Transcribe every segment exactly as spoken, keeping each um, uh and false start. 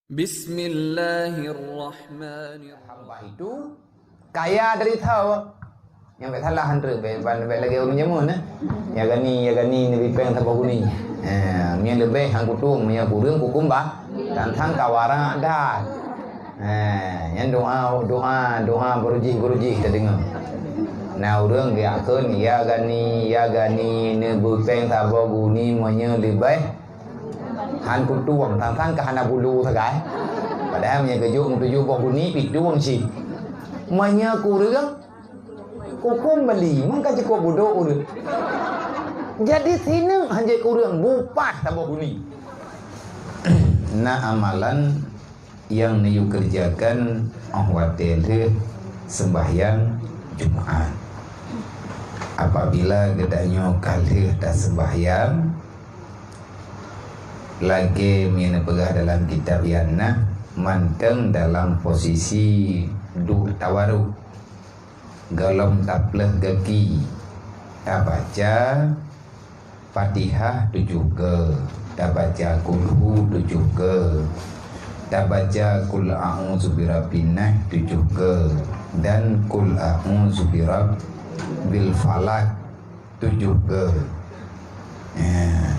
Bismillahirrahmanirrahim. Hamba itu kaya dari thawa. Nyang bèk salah han treuk, bèk, bèk, bèk lagèe ureueng jameun, eh. Ya gani, ya gani, neubi pèng saboh guni. Eh, meunyo leubeh han kutueng, meunyo kureueng kukumba, tantang kawara dah. Eh, nyan doa, doa, doa beurujih-beurujih teudeungoe. Na ureueng geuyakheun, ya gani, ya gani, neubi pèng saboh guni meunyo leubeh. Han kutueng, sang-sang ka hana bulu sagai. Padahai meunyo geujok meutujoh boh guni, pih tueng cit. Meunyo kureueng, kukumba lé, meuka cukôp budok ureueng. Jadi sineuk han jeuet kureueng, bupah saboh guni. Na amalan nyang neuyue keureujakan óh watèe lheueh seumbahyang Jumat. Apabila geutanyoe ka lheueh taseumbahyang, lagèe nyang neupeugah dalam kitab nyan, mantong dalam posisi duek tawaruk. Gohlom tapleueh gaki, tabaca Fatihah tujoh goe, tabaca Kulhu tujoh goe, tabaca Qul a'udzu birabbin nas tujoh goe, dan Qul a'udzu birabbil falaq tujoh goe. Ya.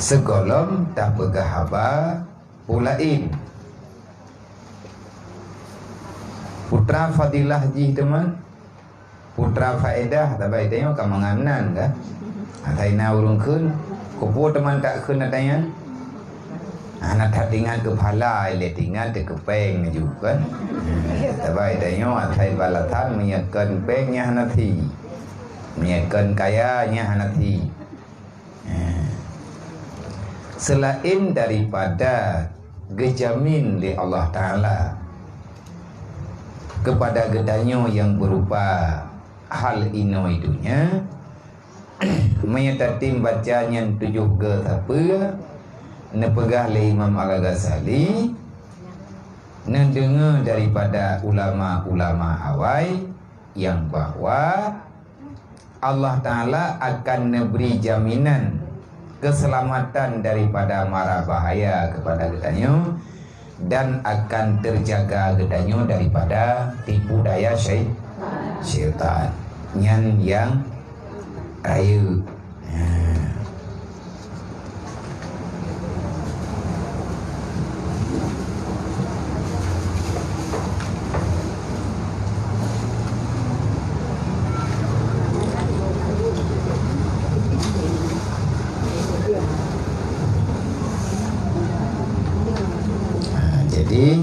Sigohlom tapeugah haba peue laén. Putra fadilah jih teuma, putra faedah, tabai tanyoe ka mangat meunan ka. Asai na ureueng kheun, keupeue teuma tak kheun ata nyan? Hana that ingat keu pahala, ilèe ingat keu pèng laju kan. Tabai tanyoe asai balasan meunyo kheun pèng nyan hana thi. Meunyo kheun kaya nyan hana thi. Eh, seulaén daripada geujamin lé Allah Taala keupada geutanyoe nyang beurupa hal inoe donya, meunyo tatem baca nyan tujoh goe sapeue, neupeugah lé Imam Al-Ghazali, neudeungoe daripada ulama-ulama awai nyang bahwa Allah Taala akan neubri jaminan keuseulamatan daripada mara bahaya keupada geutanyoe dan akan teujaga geutanyoe daripada tipu daya syai-, syaitan. Nyan nyang rayeuk. Nah. Ha, jadi,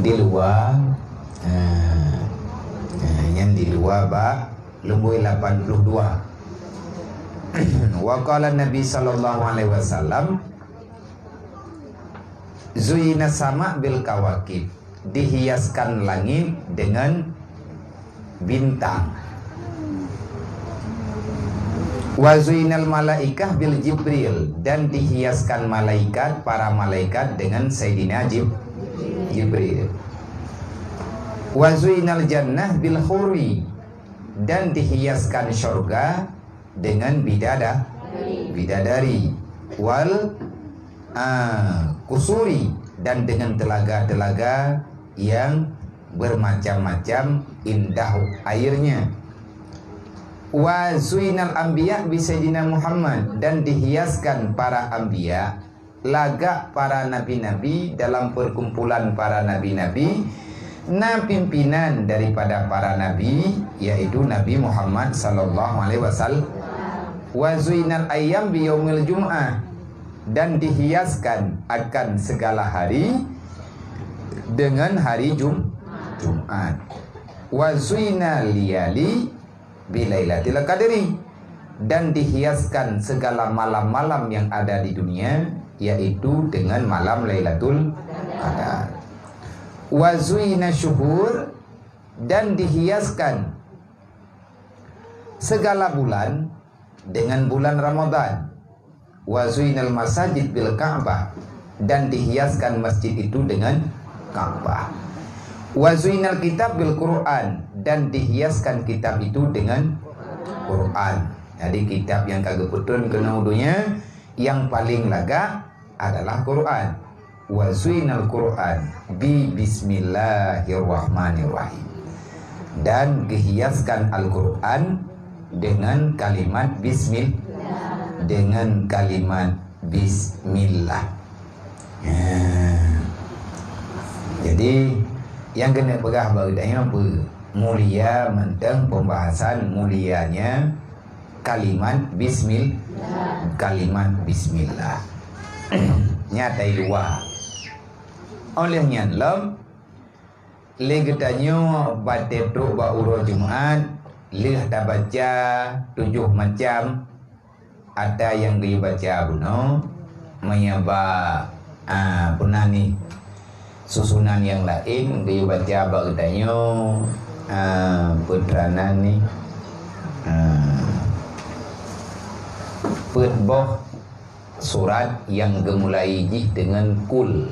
di luwa, ha, ha, nyan di luwa bak lumbôi lapan puluh dua. Wa qala Nabi sallallahu alaihi wasallam, "Zuyina sama bil kawakib," dihiaskan langit dengan bintang. "Wa zuyinal malaikah bil Jibril," dan dihiaskan malaikat, para malaikat dengan Sayyidina Jib-, Jibril. "Wa zuyinal jannah bil huri," dan dihiaskan syurga dengan bidada-, bidadari, wal, ah, kusuri, dan dengan telaga-telaga yang bermacam-macam indah airnya. Wa zuinal anbiya bi Sayyidina Muhammad, dan dihiaskan para anbiya lagak para nabi-nabi, dalam perkumpulan para nabi-nabi, na pimpinan daripada para nabi, yaitu Nabi Muhammad sallallahu alaihi wasallam. Wa zuinal ayyam bi yaumil jum'ah, dan dihiaskan akan segala hari dengan hari Jum-, Jumat. Wa zuinal liyali bi Lailatul Qadri, dan dihiaskan segala malam-malam yang ada di dunia, yaitu dengan malam Lailatul Qadar. Wa zuina syuhur, dan dihiaskan segala bulan dengan bulan Ramadan. Wa zuinal masajid bil Ka'bah, dan dihiaskan masjid itu dengan Ka'bah. Wa zuinal kitab bil Qur'an, dan dihiaskan kitab itu dengan Qur'an. Jadi kitab nyang ka geupeutron keunoe u donya, Yang paling lagak adalah Quran. Wa zuinal Quran bi bismillahirrahmanirrahim. Dan gehiaskan Al-Quran dengan kalimat bismil-, dengan kalimat bismillah. Ha. Jadi, nyang keuneuk peugah bak geutanyoe peue? Mulia mantong pembahasan mulianya kalimat bismil-, kalimat bismillah. Nyan di luwa. Óh lheueh nyan lom, lé geutanyoe watée trok bak uroe Jumat, lheueh tabaca tujoh macam ata nyang geuyue baca bunoe, meunyoe bak, a, peue nan nyoe, susunan nyang laén geuyue baca bak geutanyoe, a, peue nan nyoe, a, peuet boh surat nyang geumulai jih deungon kul.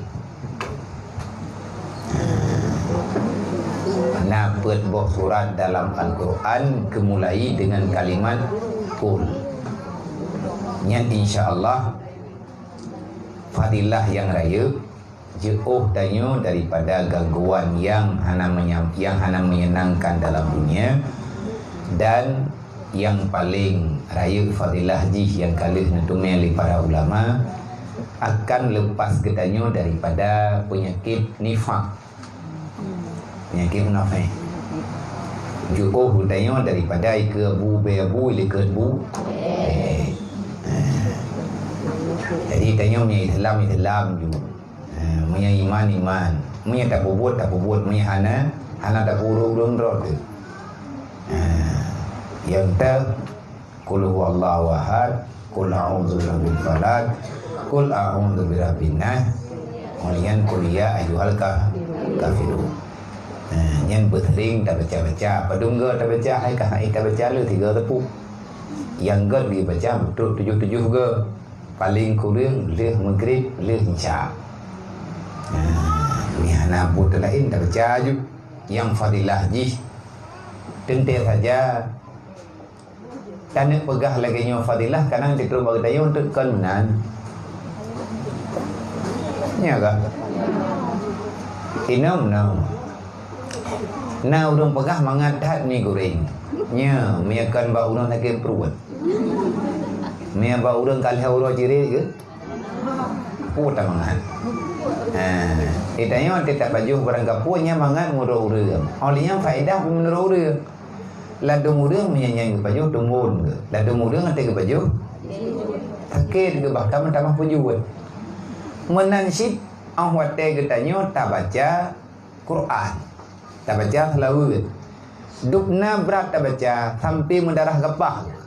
Na peuet boh surat dalam Al-Quran geumulai deungon kalimat kul. Nyan insya Allah fadilah nyang rayeuk, jiôh tanyoe daripada gangguan nyang hana menyam-, nyang hana menyenangkan dalam dunia, dan nyang paleng rayeuk fadilah jih nyang ka lheueh neuteumé lé para ulama, akan leupas geutanyoe daripada peunyakét nifak. Peunyakét munafék. Jiôh geutanyoe daripada ikeue bu, bée bu, likot bu. Eh. Jadi tanyoe meunyoe Islam, Islam ju. Eh, meunyoe iman, iman. Meunyoe tapeubuet, tapeubuet. Meunyoe hana, hana tapeuureueng-ureueng droe teuh. Eh, nyang teuh, qul huwallahu ahad, qul a'udzu birabbil falaq, qul a'udzu birabbin nas, kemudian qul ya ayyuhal ka-, kafirun. Eh, nyan beuseuring tabaca-baca. Padum goe tabaca, hai ka hai tabaca lé tiga teupuk. Nyang göt dibaca beutôi tujoh-tujoh goe. Paleng kureueng lheueh Maghrib, lheueh Isya. Nah, nyan hana buet laén tabaca ju. Nyang fadilah jih teuntée saja taneuk peugah lagée nyoe fadilah, kadang titroh bak geutanyoe teuk kon nan. Nya kah? Inong, nong. Na ureuëng peugah mangat that mi goreng. Nya, meunyoe kon bak ureuëng sakét pruet. Meunyoe bak ureuëng ka lheueh uroe cirét geuh, peue tamangat. Ha, geutanyoe até tapajoh barang kapeue nyan mangat meunurot ureuëng. Óh lheueh nyan faedah meunurot ureuëng. Ladôm ureuëng meunyan nyan geupajoh tumbon geuh. Ladôm ureuëng até geupajoh sakét geuh, bahkan meutamah peujeuet. Meunan cit óh watée geutanyoe tabaca Quran, tabaca seulaweuet. Dubna brat tabaca sampai meudarah gapah.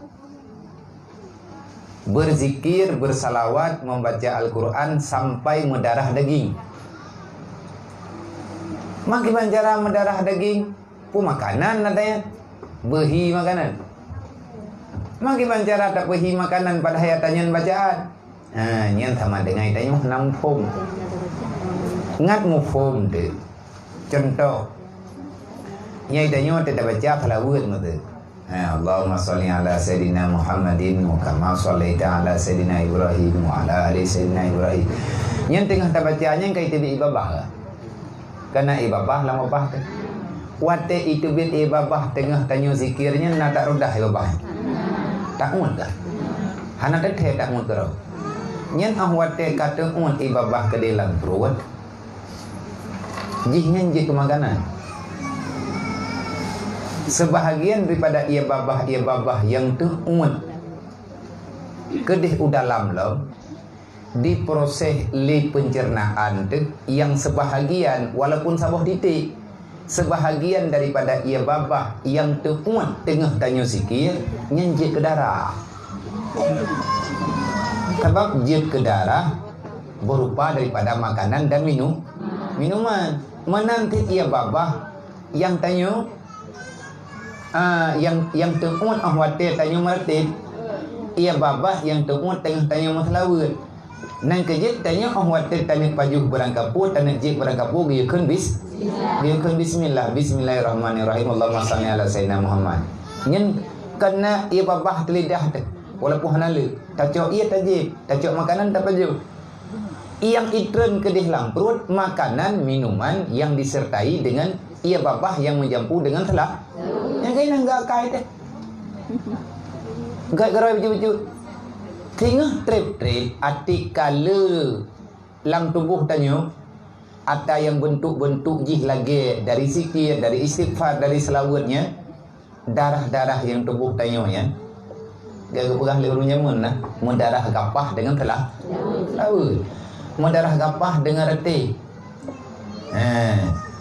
Berzikir, bersalawat, membaca Al-Quran sampai meudarah daging. Meukiban cara meudarah daging, peue makanan na tanya? Beuhi makanan. Meukiban cara tapeuhi makanan padahai ata nyan bacaan? Ha, nyan sama dengan tanyoe hana muphom. Ngat muphom teuh. Contoh, nyang tanyoe teuh tabaca seulaweuet meuteuk. Ha, Allahumma shalli ala Sayyidina Muhammadin wa kama shallaita ala Sayyidina Ibrahim wa ala ali Sayyidina Ibrahim. Nyan teungoh tabaca nyan ka iteubiet ié babah. Kana ié babah lam babah teuh. Watée iteubiet ié babah teungoh tanyoe zikir nyan na tak rudah ié babah. Tak uet dah. Hana teuthée tak uet keudroe. Nyan óh watée ka teuuet ié babah keudeh lam pruet. Jih nyan jeuet keu makanan. Seubahagian daripada ié babah-ié babah nyang teuuet keudeh u dalam lom, diproses lé pencernaan teuh nyang seubahagian, walaupun saboh titek, seubahagian daripada ié babah nyang teuuet teungoh tanyoe zikir, nyan jeuet keu darah. Sabab jeuet keu darah beurupa daripada makanan dan minu-, minuman. Meunan cit ié babah nyang tanyoe, ah, nyang, nyang teuuet óh watée tanyoe meuratéb, ié babah nyang teuuet teungoh tanyoe meuseulaweuet. Nyan keuh jeuet tanyoe óh watée taneuk pajoh barang kapeue, taneuk jieb barang kapeue geuyue kheun bis-, geuyue kheun bismillah. Bismillahirrahmanirrahim. Allahumma shalli ala Sayyidina Muhammad. Nyan kana ié babah teulidah teuh, walaupun hana le. Tacok ié tajieb, tacok makanan tapajoh. Nyang itreun keudeh lam pruet makanan minuman yang disertai dengan ié babah yang meujampu dengan seula-, nyang keunan geuakai teuh. Geuakai keudroe bacut-bacut. Singoh treb-treb até ka le lam tuboh tanyoe, ata nyang beuntuk-beuntuk jih lagée dari zikir, dari istighfar, dari seulaweuet nyan, darah-darah nyang tuboh tanyoe nyan, geupeugah lé ureuëng jameun na, meudarah gapah deungon seula-, seulaweuet. Meudarah gapah deungon reuteh. Ha,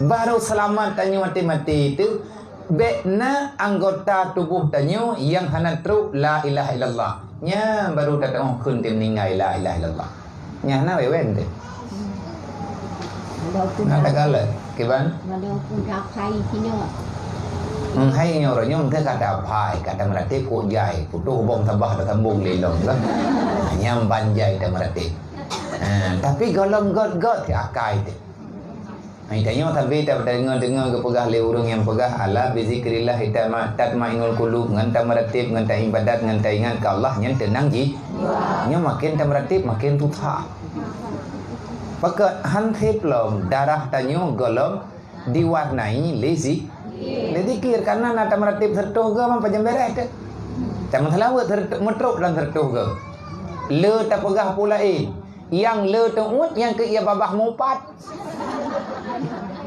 barô seulamat tanyoe maté-maté teuh, bék na anggota tuboh tanyoe nyang hana trok la ilaha illallah. Nyan barô tateu'oh kheun teuh meuninggai la ilaha illallah. Nyan hana wewen teuh. Na takalon, kiban? Hai nyoe uroe nyoe teuh ka taphai, ka tameuratéb kok jai, putôh bong sabah tasambong lé lom kan. Nyan ban jai tameuratéb. Ha, tapi gohlom göt-göt teuh akai teuh. Hai tanyoe sabe tadeungoe-deungoe geupeugah lé ureuëng nyang peugah, "Ala bizikrillah tatma-, tatmainnul qulub," ngon tameuratéb, ngon taibadat, ngon taingat keu Allah nyan teunang jih. Nyoe maken tameuratéb maken susah. Pakon han sép lom darah tanyoe gohlom diwarnai lé zi-, lé zikir, karena na tameuratéb seureutôh goe man pajan béreh teuh. Tameuseulaweuet seureutôh, meutrok lam seureutôh goe. Le tapeugah peue laén, nyang le teuôt nyang keu ié babah mupat.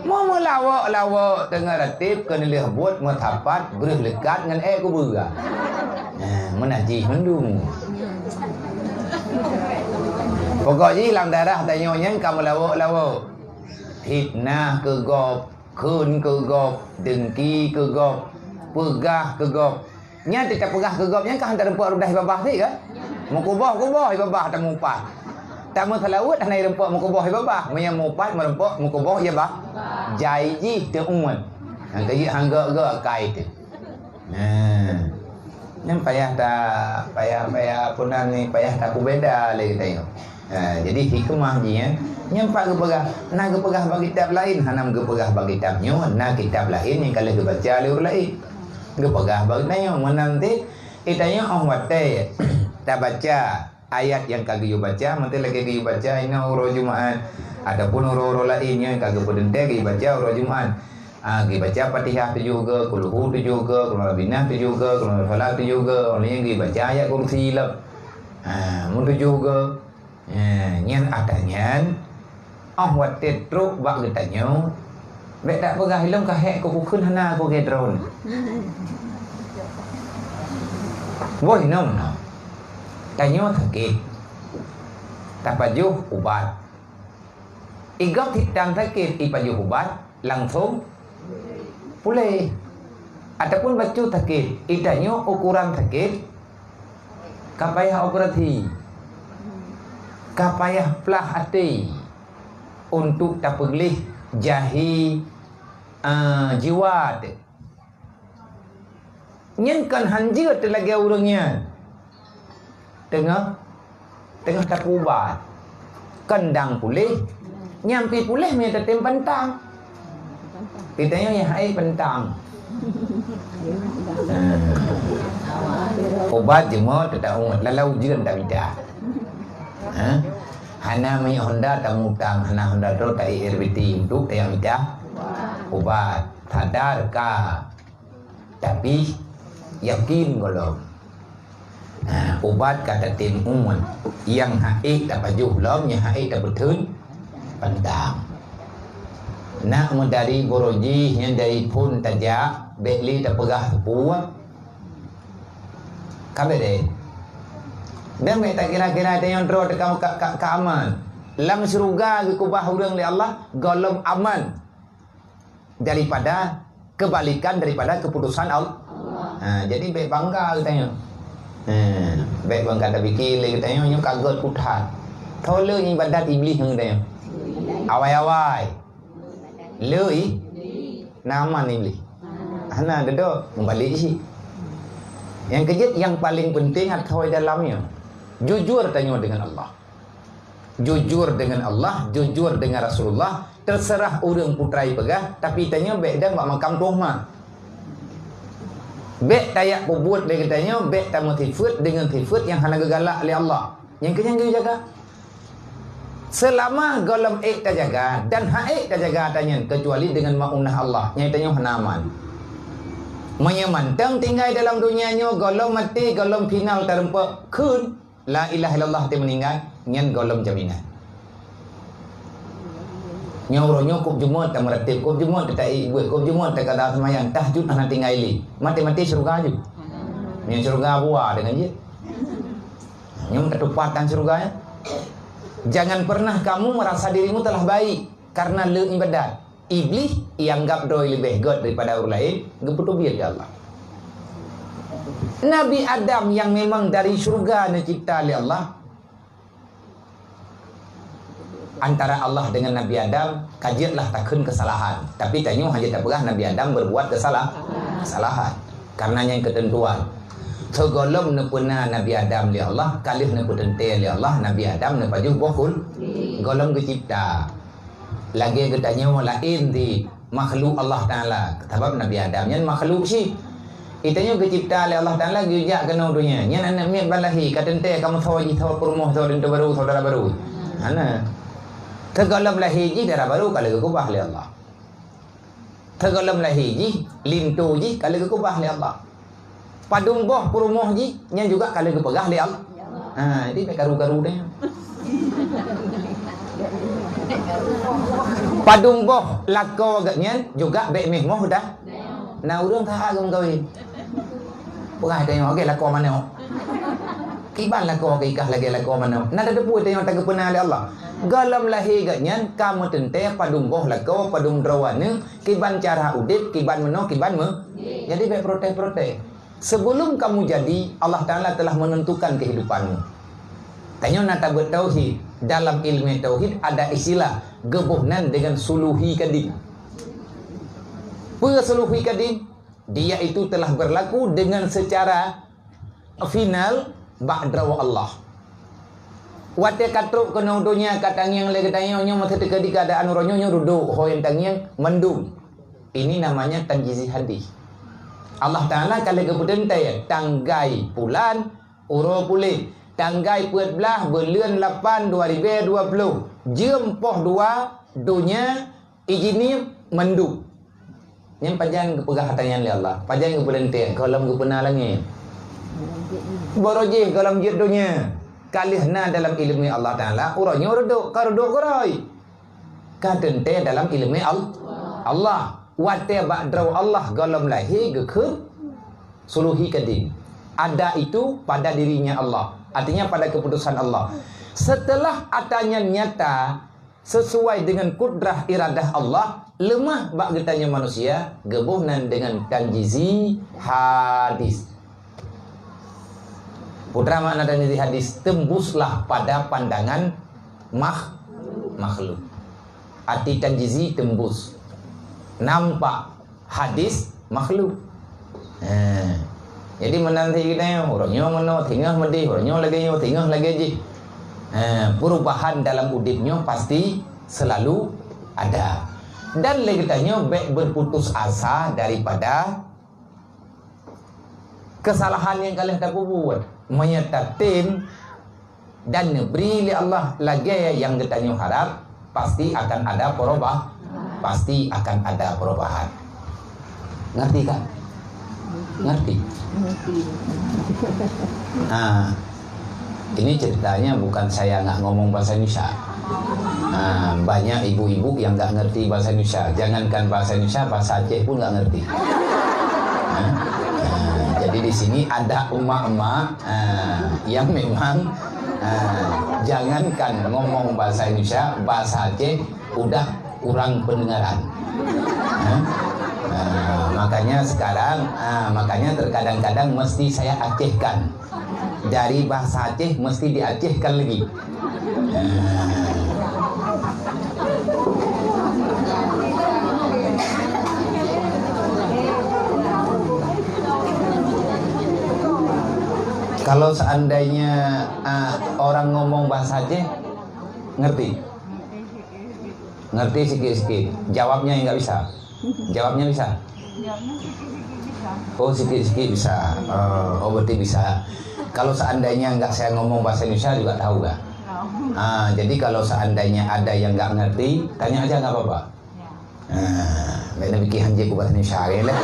Meu-, meulawok-lawok teungoh ratéb keuneulheueh buet meusapat breueh leukat ngon ék kubeue. Nah, meunajih mandum. Pokok jih lam darah tanyoe nyan ka meulawok-lawok. Fitnah keu gob, kheun keu gob, dengki keu gob, peugah keu gob. Nyan teuka peugah keu gob nyan ka han tareumpok reudah babah teuh kan? Meukuboh-kuboh babah tamupat. Tameuseulaweuet hana ireumpok meukuboh babah. Meunyoe mupat meureumpok meukuboh babah. Jai jih teuôt. Nyang keujeuet han gok-gok akai teuh. Nah. Nyan payah ta, payah, payah peue nan ni, payah tapubeda lé geutanyoe. Ha, jadi hikmah jih, ya. Nyan pat geupeugah, na geupeugah bak kitab laén, hana geupeugah bak kitab nyoe, na kitab laén nyang ka lheueh geubaca lé ureuëng laén. Geupeugah bak geutanyoe, meunan teuh, geutanyoe óh watée tabaca ayat nyang ka geuyue baca, meuntée lagée geuyue baca inoe uroe Jumaat, ataupun uroe-uroe laén nyang ka geupeuteuntée geuyue baca uroe Jumaat. Ah, geubaca Fatihah tujoh goe, Qul Hu tujoh goe, Qul A'udzu Birabbin Nas tujoh goe, Qul A'udzu Birabbis Falaq tujoh goe, óh lheueh nyan geubaca ayat Kursi lom. Ha, meutujoh goe. Ha, nyan ata nyan, óh watée trok bak geutanyoe, bék tapeugah ilong ka hék keu bukon hana keu gét droeneuh. Boh inoe meunoe. Tanyoe sakét. Tapajoh ubat. Igob sit tan sakét, ipajoh ubat, langsong puléh. Ataupun bacut sakét, itanyoe ukuran sakét, ka payah operasi, ka payah plah até untuk tapeugleh jahé, ah, jiwa teuh. Nyan kon han jeuet lagée ureuëng nyan. Teungoh, teungoh tapeuubat. Kon dang puléh, nyang pih puléh meunyoe tatem pantang. Geutanyoe nyang hai pantang. Ubat jeumo teuta ubat, lalau ujeuen tamita. Ha? Hana meuhonda tamutang, hana honda droe ta-I R B T untuk tayang mita ubat. Sadar ka. Tapi, yakin gohlom. Ha, ubat ka tatem umat. Nyang ha'ék tapajoh lom, nyang ha'ék tapeutheun pantang. Nak meudari buroe jih nyang dari phon tajak, bék lé tapeugah peue. Ka bék deh. Dan bék takira-kira tanyoe droe teuka ka, ka, ka aman. Lam syeuruga geukeubah ureuëng lé Allah, gohlom aman daripada kebalikan daripada keputusan Allah. Ha, jadi bék bangga geutanyoe. Ha, bék bangga tapike lé geutanyoe nyoe ka gét putat. Tho le ibadat Iblih ngon geutanyoe. Awai-awai. Le i, na aman Iblih. Hana deudok, meubalek cit. Nyang keujeuet, nyang paléng peunteng ateueh dalam nyoe. Jujur tanyoe deungon Allah. Jujur deungon Allah, jujur deungon Rasulullah, teuseurah ureuëng putra ipeugah, tapi tanyoe bék dong bak makam tuhmat. Bék tajak peubuet lé geutanyoe, bék tameusifeuet deungon sifeuet nyang hana geugalak lé Allah. Nyang keu nyan geujaga. Seulama gohlom ék tajaga dan hana ék tajaga ata nyan keucuali deungon maunah Allah, nyan tanyoe hana aman. Meunyoe mantong tinggai dalam donya nyoe gohlom maté, gohlom final tarumpok kheun, la ilaha illallah, até meuninggai, nyan gohlom jaminan. Nyoe uroe nyoe kôb Jumat tameuratéb, kôb Jumat taék buet, kôb Jumat takada seumayang, tahajud hana tinggai lé. Maté-maté syeuruga aju. Nyoe syeuruga bua deungon jih. Nyoe tatupat tan syeuruga, ya. Jangan pernah kamu merasa dirimu telah baik karena le ibadat. Iblih ianggap droe leubeh gét daripada ureuëng laén, geupeuteubiet lé Allah. Nabi Adam nyang memang dari syeuruga neucipta lé Allah, antara Allah dengan Nabi Adam, ka jeuet lah takheun keusalahan. Tapi tanyoe hana tapeugah Nabi Adam berbuat kesalah-, keusalahan. Karena nyang keuteuntuan. Sigohlom neupeuna Nabi Adam lé Allah, ka lheueh neupeuteuntée lé Allah, Nabi Adam neupajoh boh khul-, gohlom geucipta. Lagée geutanyoe laén di makhluk Allah Taala. Sabab Nabi Adam nyan makhluk cit. Geutanyoe geucipta lé Allah Taala geujak keunoe donya. Nyan aneuk miet ban lahé, ka teuntée ka meusawa jih, sawa peurumoh, sawa linto barô, saudara barô. Hana. Sigohlom lahé jih dara barô ka lheueh geukeubah lé Allah. Sigohlom lahé jih, linto jih ka lheueh geukeubah lé Allah. Padum boh peurumoh jih, nyan juga ka lheueh geupeugah lé Allah. Ha, jadi bék karu-karu deh. Padum boh lakoe geuh nyan juga bék méh moh dah. Na ureuëng ka geumeukawen. Peugah teuh, oke, lakoe manok. Kiban lakoe keu ikah lagée lakoe manok. Na tateupeue teuh nyang tageupeuna lé Allah. Gohlom lahé geuh nyan ka meuteuntée padum boh lakoe, padum droe aneuk, kiban cara udeb, kiban meunoe, kiban meu-, jadi bék protes-protes. Sebelum kamu jadi, Allah Taala telah menentukan kehidupanmu. Tanyoe na tabeuet tauhid. Dalam ilmu tauhid ada istilah geuboh nan dengan suluhi kadim. Peue suluhi kadim? Dia itu telah berlaku dengan secara final bak droe Allah. Watée ka trok keunoe donya ka tangieng lé geutanyoe nyoe masa teuka di keadaan uroe nyoe, nyoe rudok ho nyang tangieng mandum. Ini namanya tanjizi hadis. Allah Taala ka lheueh geupeuteuntée tanggai pulan, uroe puléh, tanggai peuet blaih buleuen lapan dua ribée dua ploh, jeuem poh dua donya, ijini mandum. Nyan pajan geupeugah ata nyan lé Allah, pajan geupeuleuntée gohlom geupeuna langét. Barô jih gohlom jeuet donya, ka lheueh na dalam iéleumé Allah Taala, uroe nyoe reudok, ka reudok keurôi. Ka teuntée dalam iéleumé Al-, Allah. Watée bak droe Allah gohlom lahé geukheun suluhi kadim. Ada itu pada dirinya Allah, artinya pada keputusan Allah. Setelah ata nyan nyata, sesuai dengan kudrah iradah Allah, leumah bak geutanyoe manusia, geuboh nan dengan tanjizi hadis. Peue makna tanjizi hadis? Tembuslah pada pandangan makh-, makhluk. Arti tanjizi tembus. Nampak hadis makhluk. Ha. Jadi meunan sit geutanyoe, uroe nyoe meunoe, singoh meudeh, uroe nyoe lagée nyoe, singoh lagée jih. Ha, perubahan dalam udeb nyoe pasti selalu ada. Dan lé geutanyoe bék berputus asa daripada kesalahan nyang ka lheueh tapeubuet. Meunyoe tatem dan neubri lé Allah lagée nyang geutanyoe harab, pasti akan ada peurubah-, pasti akan ada perubahan. Ngerti kan? Ngerti? Ha. Ini ceritanya bukan saya nggak ngomong bahasa Indonesia. Ha, banyak ibu-ibu yang nggak ngerti bahasa Indonesia. Jangankan bahasa Indonesia, bahasa Aceh pun nggak ngerti. Ha? Ha, jadi di sini ada emak-emak, ha, yang memang, ha, jangankan ngomong bahasa Indonesia, bahasa Aceh udah kurang pendengaran. Ha? Ha, makanya sekarang, ha, makanya terkadang-kadang mesti saya acehkan. Dari bahasa Aceh mesti diacehkan lagi. Kalau seandainya, ah, orang ngomong bahasa Aceh, ngerti? Ngerti sikit-sikit. Jawabnya nggak bisa. Jawabnya bisa? Oh, sikit-sikit bisa. Ah, oh, berarti bisa. Kalau seandainya enggak saya ngomong bahasa Indonesia juga tahu kan? Ah, jadi kalau seandainya ada yang enggak ngerti, tanya aja enggak apa-apa. Ah, lain nak fikir hanjeuet ku bahasa Indonesia kan lah.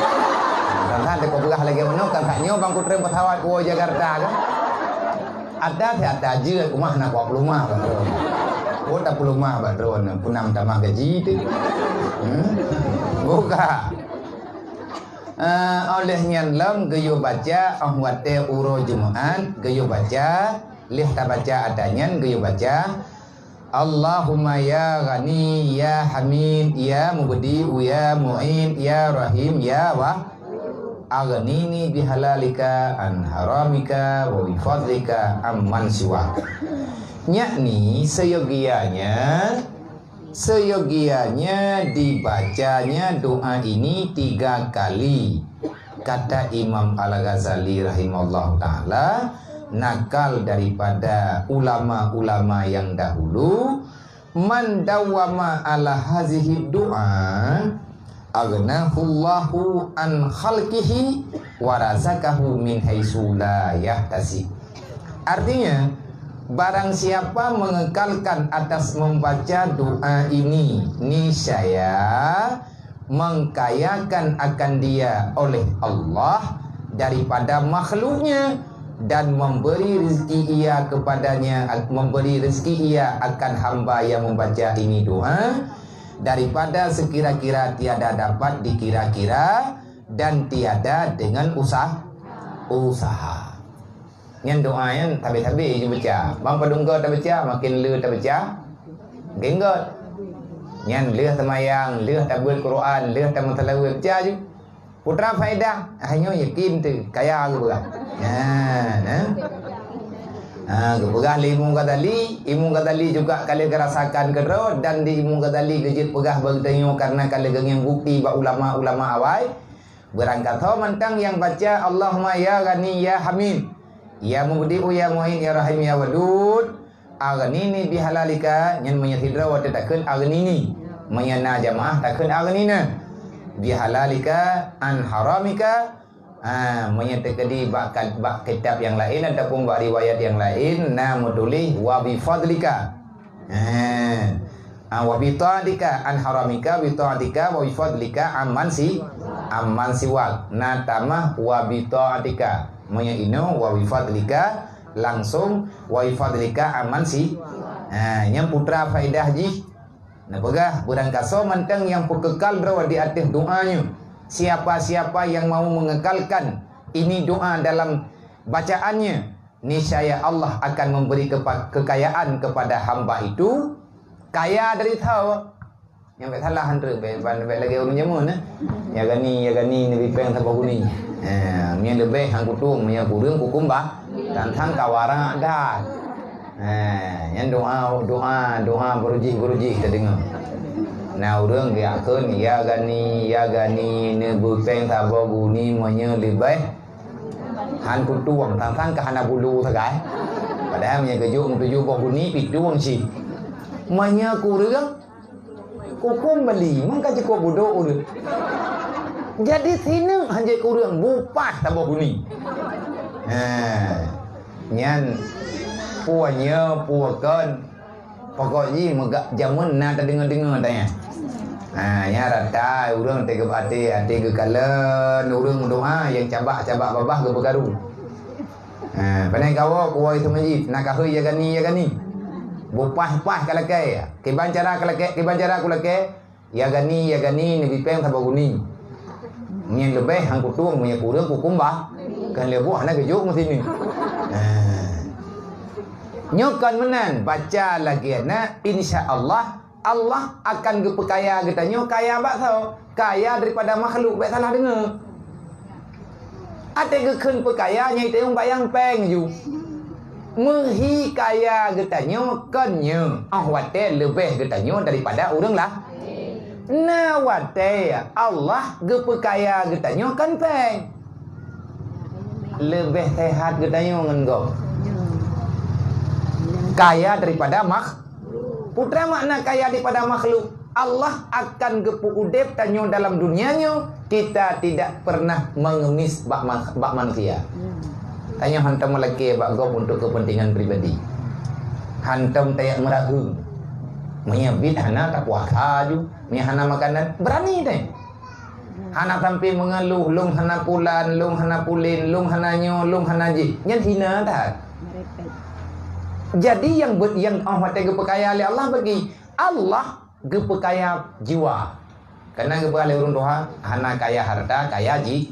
Kan tak peugah lagi mana kan tak nyoe bang kutreng pesawat ke Jakarta kan? Ada sih ada aja rumah nak kuat pelumah bak drone. Oh tak pelumah bak drone, punang tamah gaji tu. Hmm? Buka. Ah, oleh nyan lom geuyue baca, oh watée uroe Jumaat geuyue baca, lheueh tabaca ata nyan geuyue baca, Allahumma ya Ghani ya Hamid ya Mubdi'u ya Mu'id ya Rahim ya Wa aghnini bihalalika an haramika wa bifadlika amman siwak. Yakni seyogianya Seyogianya dibacanya doa ini tiga kali. Kata Imam Al-Ghazali rahimahullahu taala, nakal daripada ulama-ulama yang dahulu, "Man dawwama ala hazihi du'a, aghnahullahu an khalqihi wa razaqahu min haitsu la yahtasib." Artinya, barang siapa mengekalkan atas membaca doa ini, niscaya mengkayakan akan dia oleh Allah daripada makhluknya dan memberi rezeki ia kepadanya, memberi rezeki ia akan hamba yang membaca ini doa daripada sekira-kira tiada dapat dikira-kira dan tiada dengan usah-, usaha. Nyan doa nyan tabe-tabe jih baca. Bang padum goe tabaca, makin le tabaca, makin göt. Nyan lheueh teumayang, lheueh tabeuet Quran, lheueh tameusalaweuet baca ju. Putra faedah, hanya yakin tu, kaya geupeugah. Ha, nah. Ha, geupeugah lé Imam Ghazali, Imam Ghazali juga ka lheueh geurasakan keudroe dan di Imam Ghazali geujeuet peugah bak geutanyoe karena ka lheueh geungieng bukti bak ulama-ulama awai. Beurangkasoe mantong nyang baca Allahumma ya Ghani ya Hamid, ya Mubdi'u ya Mu'id ya Rahim ya Wadud, aghnini bihalalika, nyan meunyoe sidroe watée takheun aghnini, meunyoe na jamaah takheun aghnina, bihalalika an haramika. Ha, meunyoe teukeudi bak, bak kitab nyang laén ataupun bak riwayat nyang laén na meutuléh wa bifadlika. Ha. Ah, wa bi ta'atika an haramika, bi ta'atika wa bi fadlika amman si, amman siwak. Na tamah wa bi ta'atika. Meunyoe inoe wa bi fadlika langsung wa bi fadlika amman si. Ha, nyang putra faedah jih. Neupeugah, beurangkasoe mantong nyang peukekal droe di ateueh doa nyoe. Siapa-siapa yang mau mengekalkan ini doa dalam bacaannya, niscaya Allah akan memberi kepa-, kekayaan kepada hamba itu, kaya dari tho. Nyang bèk salah han treuk, bèk, bèk lagèe ureueng jameun, eh. Ya gani, ya gani, neubi pèng saboh guni. Eh, meunyo leubeh han kutueng, meunyo kureueng kukumbah, tantang ka warak that. Eh, nyan doa, doa, doa beurujih-beurujih teudeungoe. Na ureueng geuyakheun, ya gani, ya gani, neubi pèng saboh guni, meunyo leubeh han kutueng, tantang ka hana bulu sagai. Padahai meunyo geujok meutujoh boh guni, pih tueng cit. Meunyo kureueng, kukumbah lé, meuka cukôp budok ureueng. Jadi sineuk han jeuet kureueng, bupah saboh guni. Ha, nyan peue nyoe, peue kon. Pokok jih meugah jameun na tadeungoe-deungoe tanya. Ha, nyan rata ureueng teuka até, até geukalon ureueng meudoa nyang cabak-cabak babah geupeukaru. Ha, panai kawoe kuwoe teumajih, na kahôi ya gani, ya gani. Bupah-pah ka lakèe, kiban cara ka lakèe, kiban cara ku lakèe, ya gani, ya gani, neubi pèng saboh guni. Nyan leubeh han kutueng, meunyo kureueng kukumbah, kan lé boh hana geujok meusineuk. Ha. Nyoe kon meunan, baca lagèe na, insya Allah Allah akan geupeukaya geutanyoe kaya bak soe? Kaya daripada makhluk, bèk salah deungoe. Até geukheun peukaya nyang teuh bak nyang pèng ju. Meuhi kaya geutanyoe kon nyoe, 'oh watèe leubeh geutanyoe daripada ureueng lah. Na watèe Allah geupeukaya geutanyoe kon pèng. Leubeh sehat geutanyoe ngon gob. Kaya daripada makh-, Peue makna kaya daripada makhluk? Allah akan geupeu udeb tanyoe dalam dunia nyoe, kita tidak pernah mengemis bak ma-, bak manusia. Tanyoe hantom meulakée bak gob untuk kepentingan pribadi. Hantom tajak meuraheueng. Meunyoe bit hana tapuasa ju, meunyoe hana makanan, berani teh. Hana sampai mengeluh, "Lôn hana pulan, lôn hana pulen, lôn hana nyoe, lôn hana jih." Nyan hina that. Jadi nyang be-, nyang 'oh watée geupeukaya lé Allah bagi, Allah geupeukaya jiwa. Karena geupeugah lé ureuëng tuha, hana kaya harta, kaya ji-,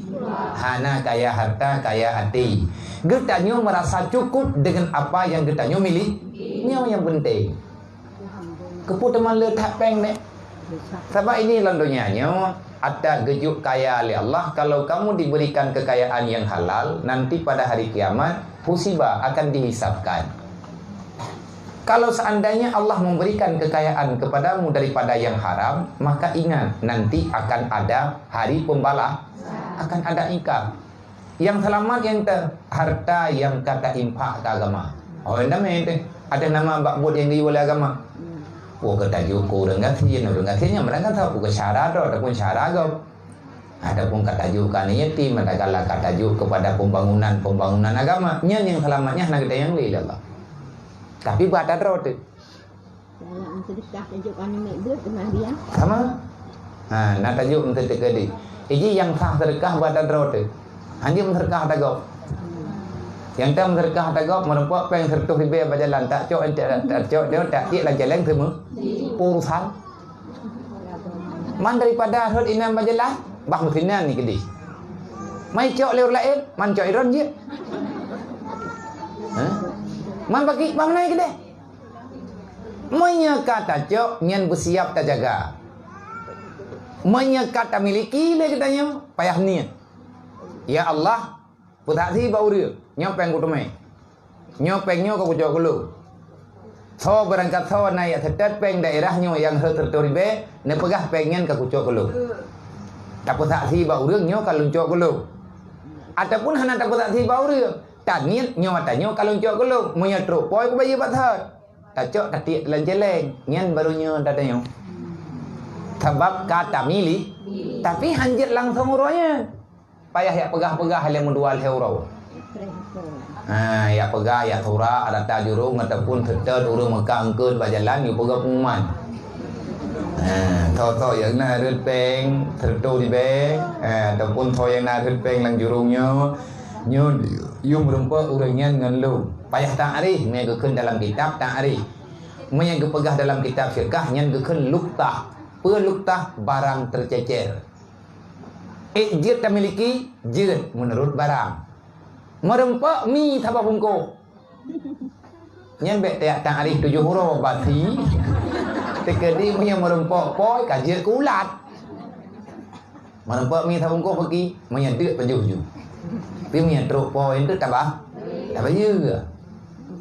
hana kaya harta, kaya até. Geutanyoe merasa cukup dengan apa yang geutanyoe milik. Nyoe nyang penting. Keupeue teuma le that péng nyoe? Sabab ini lam donya nyoe, ata geujok kaya lé Allah, kalau kamu diberikan kekayaan yang halal, nanti pada hari kiamat, hasiba, akan dihisabkan. Kalau seandainya Allah memberikan kekayaan kepadamu daripada yang haram, maka ingat, nanti akan ada hari pembala-, akan ada iqab. Nyang seulamat nyang te-, harta nyang ka tainfak keu agama. Oh, damé teh. Ada nama bak buet nyang geuyue lé agama. Peue ka tajok keu ureuëng gasien, ureuëng gasien nyan barangkasoe peue ka syara droe ataupun syara gob. Ataupun ka tajok keu aneuk yatim, manakala ka tajok kepada pembangunan-pembangunan agama. Nyan nyang seulamat nyan hana geutanyoe lé Allah. Tapi bak ata droe teuh. Dalam seudeukah tajok aneuk miet beuet teuma dia. Sama. Ha, na tajok meuteutek di. Iji nyang sah seudeukah bak ata droe teuh. Hanjeuet meuseudeukah ata gob. Nyang tam meuseudeukah ata gob, meureumpok péng sireutoh ribée bak jalan, tak cok, tak, tak cok, dia tak tiek lam jalan semua. Urusan. Man daripada rhot inan bak jalan, bah meusinan ni keudeh. Mai cok lé ureuëng laén, man cok idron jeuet. Ha? Man bagi, bah meunan keudeh. Meunyoe ka tacok, nyan beusiab tajaga. Meunyoe ka tamiliki lé geutanyoe, payah niet. Ya Allah, peusaksi bak ureuëng, nyoe péng kuteumé. Nyoe péng nyoe ka kucok keu lôn. Soe beurangkat soe na jak seutôt péng daerah nyoe nyang rhot sireutoh ribée, neupeugah péng nyan ka kucok keu lôn. Tapeusaksi bak ureuëng nyoe ka lôn cok keu lôn. Ataupun hana tapeusaksi bak ureuëng, taniet nyoe ata nyoe ka lôn cok keu lôn, meunyoe trok po kubayeue bak that. Tacok tatiek lam jeleng, nyan baru nyoe ata nyoe. Sabab ka tamilih, tapi hanjeuet langsong uroe nyan. Payah jak peugah-peugah lé meudua lhée uroe. Ha, jak peugah, jak surak, rata jurông ataupun seutôt ureuëng meuka eungkôt bak jalan, yue peugah pengumuman. Ha, soe-soe nyang na rhot péng sireutoh ribée, ha, ataupun soe nyang na rhot péng lam jurông nyoe, nyoe yue meureumpok ureuëng nyan ngon lôn. Payah ta'rif, meunyoe geukheun dalam kitab ta'rif. Meunyoe geupeugah dalam kitab fiqah, nyan geukheun luqtah. Peue luqtah? Barang teucecer. Ék jeuet tamiliki, jeuet meunurot barang. Meureumpok mi saboh bungkôh. Nyan bék tajak ta'rif tujoh uroe basi. Teukeudi meunyoe meureumpok po ka jeuet keu ulat. Meureumpok mi saboh bungkôh peuki, meunyoe deuk pajoh ju. Tapi meunyoe trok po nyan teuk tabah, tabayeue.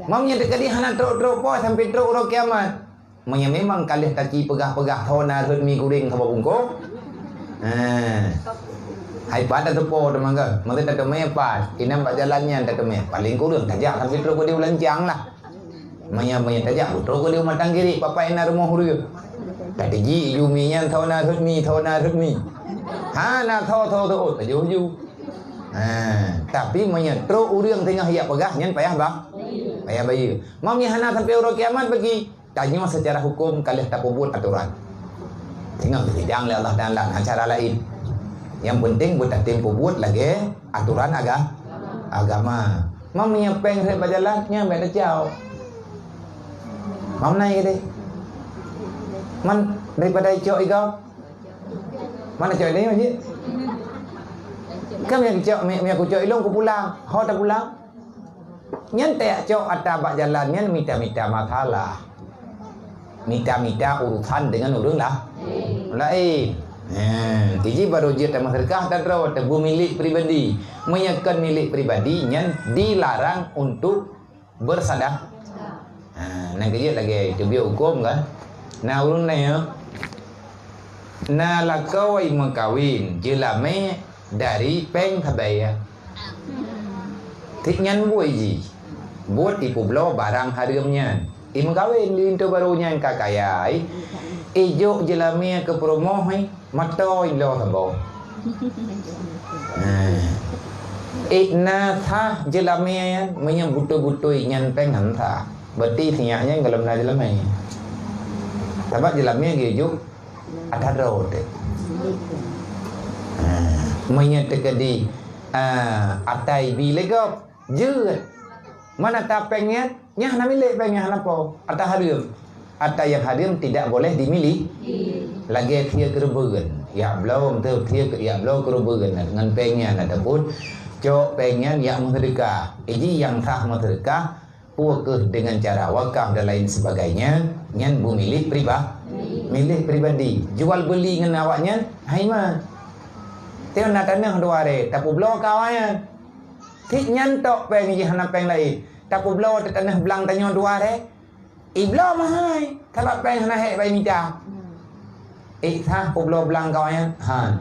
Meunyoe teukeudi hana trok-trok po sampoe trok uroe kiamat. Meunyoe memang ka lheueh taci peugah-peugah ho na rhot mi guréng saboh bungkôh. Ha. Hai pat tateupeue teuma geuh. Meusti tateumé pat. Inan bak jalan nyan tateumé. Paleng kureueng tajak sampoe trok keudeh u lancang lah. Meunyoe, meunyoe tajak trok keudeh u Matang Girik, papai na rumoh ureueng. Tateuji ju mi nyan ho na rhot mi, ho na rhot mi. Hana tho-tho teuôt tajoh ju. Ha, tapi meunyoe trok ureueng teungoh jak peugah nyan payah ba-, payah bayeue. Meunyoe hana sampoe uroe kiamat bagi. Tanyoe secara huköm ka lheueh tapeubuet atoran. Singoh geusidang lé Allah Taala, na cara laén. Nyang penting beutatem peubuet lagée atoran aga-, agama. Meunyoe péng rhot bak jalan, nyan bék tacok. Meunai deh. Man daripada icok igau. Mana cok ideh jih? Kan meunyoe kucok, meunyoe kucok ilong kupulang. Ho tapulang? Nyan tajak cok ata bak jalan nyan mita-mita masalah. Mita-mita urusan dengan ureueng lah, laén. Ha, kiji baru jeuet tameuseudekah ata droe, teubeu milék pribadi. Meunyoe kon milék pribadi, nyan dilarang untuk bersadah. Ha, nyan keuh jeuet lagée teubiet huköm kan. Na ureueng nyan, na lakoe meukawen jeulamé dari péng sabai. Tik nyan buet jih. Buet jipeubloe barang hareuem nyan. Imeukawen linto barô nyan ka kaya, eh. Ijok jeulamé keu peurumoh, eh, mata ibloe saboh. Ha. Eh, na sah jeulamé nyan, meunyoe beutôi-beutôi nyan péng han sah. Berarti sinyak nyan gohlom na jeulamé. Sabab jeulamé geujok ata droe teuh. Ha. Meunyoe teukeudi, ah, ata ibi lé gob. Jeuet. Man ata péng nyan, nyan hana milék péng nyan hana po. Ata hareuem. Ata nyang hareuem tidak boleh dimiliki. Lagèe thie keureubeuen. Yak bloe teuh thie keu yak bloe keureubeuen ngon péng nyan ataupun cok péng nyan yak meuseudeukah. Iji nyang sah meuseudeukah, peu kheueh dengan cara wakaf dan lain sebagainya, nyan beumilék priba-, milék pribadi. Jual beuli ngon awak nyan, hai ma. Teuh na tanoh dua ré, tapeubloe keu awak nyan. Cit nyan tok péng jih hana péng laén. Tapeubloe teuh tanoh blang tanyoe dua ré. Ibloe meuhai, sabab péng hana hék bai mita. Eh, sah peubloe blang keu awak nyan? Han.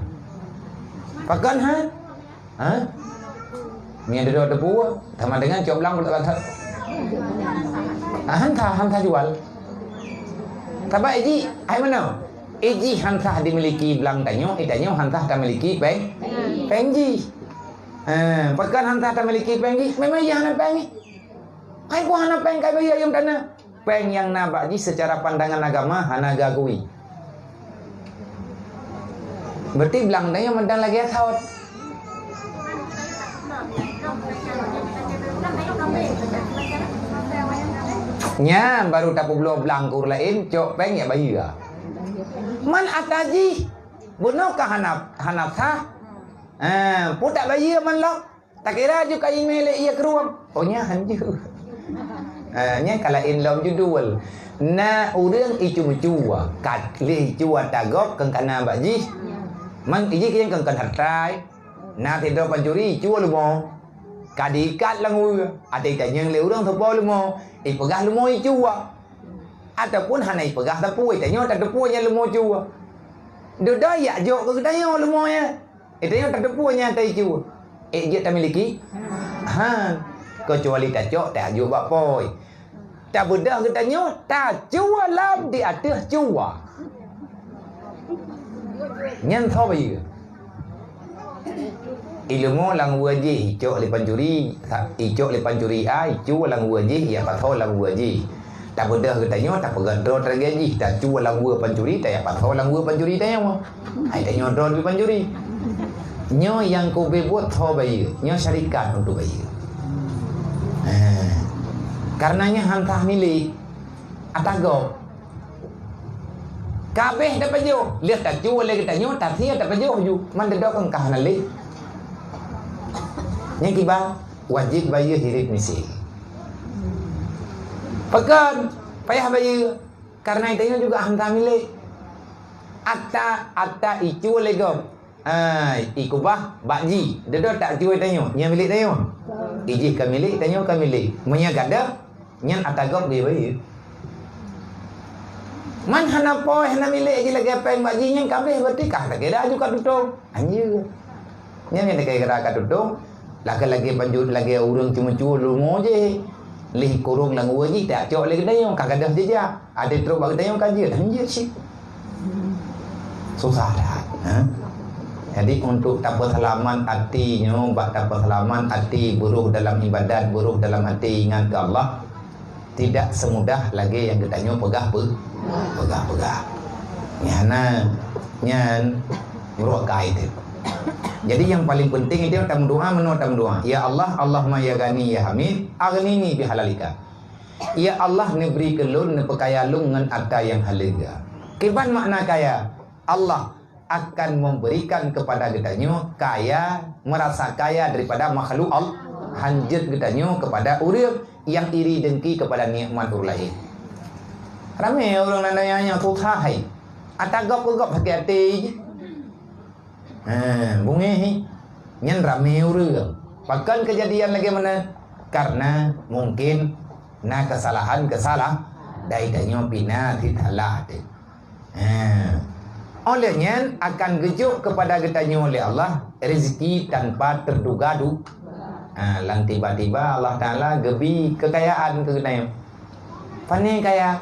Pakon han? Ha? Nyan dudoe teupeu, sama dengan cok blang peulat bata. Ah, han sah, han sah jual. Sabab iji, hai meunoe? Iji han sah dimiliki blang tanyoe, i tanyoe han sah tamiliki péng, péng jih. Ha, pakon han sah tamiliki péng jih? Memang iji hana péng jih. Hai ku hana péng kai bayeue ayeuem tanoh. Péng nyang na bak jih seucara pandangan agama hana geuakui. Berarti blang tanyoe mantong lagèe thot. Nyan baru tapeubloe blang keu ureueng laén, cok péng yak bayeue. Man ata jih, bunoe ka hana, hana sah. Ha, peu tabayeue man lom. Takira ju ka imé lé ié keurueng. Oh, nyan han jeuet. Ah, nyan ka laén lom judul. Na ureueng icu-icu, ka lheuh icu ata gob keu kana bak jih. Man ijih keu nyang keu kana hartai. Na sidroe pancuri icu leumo. Ka diikat lam weue, ata itanyong lé ureueng soe po leumo, ipeugah leumo icu. Ataupun hana ipeugah sapeue, itanyoe tateupeue nyan leumo icu. Dudoe yak jok keu geutanyoe leumo nyan. Eh, tanyoe tateupeue nyan ata icu. Eh, jeuet tamiliki? Han. Keucuali tacok tajok bak pôi. Tabeudôh geutanyoe tacue lam di ateueh cue. Nyan soe bayeue? Ileumo lam weue jih, icok lé pancuri, sa-, icok lé pancuri A, icue lam weue jih, yak pasoe lam weue jih. Tabeudôh geutanyoe, tapeugah droe lagèe jih, tacue lam weue pancuri, tayak pasoe lam weue pancuri tanyoe. Hai tanyoe droe leubeh pancuri. Nyoe nyang kube buet soe bayeue, nyoe syarikat untuk bayeue. Ha. Karena nyan han sah milék, ata gob. Ka abéh tapajoh, lheuh tacue lé geutanyoe, tasie tapajoh ju, man dudoe kan ka hana lé. Nyan kiban, wajéb bayeue hireuen miséng. Pakon payah bayeue? Karena tanyoe juga han sah milék. Ata, ata icu lé gob. Ah, ikubah bak jih. Dudoe tacue tanyoe, nyan milék tanyoe. Ijih ka milék, tanyoe ka milék. Meunyoe gadôh, nyan ata gob bayeue. Man hana pôi, hana milék jih lagèe péng bak jih, nyan ka abéh, berarti ka lagèe dah ju ka tutong. Anjeue. Nyan nyang lagèe geura ka tutong, lagèe-lagèe pancuri, lagèe ureueng ceumeucue leumo jih. Lheuh kurong lam weue jih, tacok lé geutanyoe, ka gadôh jijak. Até trok bak geutanyoe ka jeuet, han jeuet cit. Susah that, ha? Jadi, untuk tapeuseulamat até nyoe, bak tapeuseulamat até, beurôh dalam ibadat, beurôh dalam até ingat keu Allah, tidak semudah lagèe nyang geutanyoe peugah pe-, peugah-peugah. Nyan na, nyan meurok kai teuh. Jadi, nyang paling penting itu tameudoa, meunoe tameudoa, "Ya Allah, Allahumma ya Ghani ya Hamid, aghnini bihalalika." Ya Allah, neubri keu lôn, neupeukaya lôn ngon ata nyang haleue. Kiban makna kaya? Allah akan memberikan kepada geutanyoe kaya, merasa kaya daripada makhluk Allah. Han jeuet geutanyoe kepada ureueng nyang iri dengki kepada nikmat ureueng laén. Ramé ureueng na nyang susah hai. Ata gob keu gob sakét até jih. Ha, beungéh hi. Nyan ramé ureueng. Pakon keujadian lagèe meunan? Karena mungkin na keusalahan-keusalahan dari tanyoe pih na cit salah teuh. Ha. Óh lheueh nyan akan geujok keupada geutanyoe lé Allah rezeki tanpa terduga-du-, ha, lam tiba-tiba Allah Taala geubri keukayaan keu geutanyoe. Pane kaya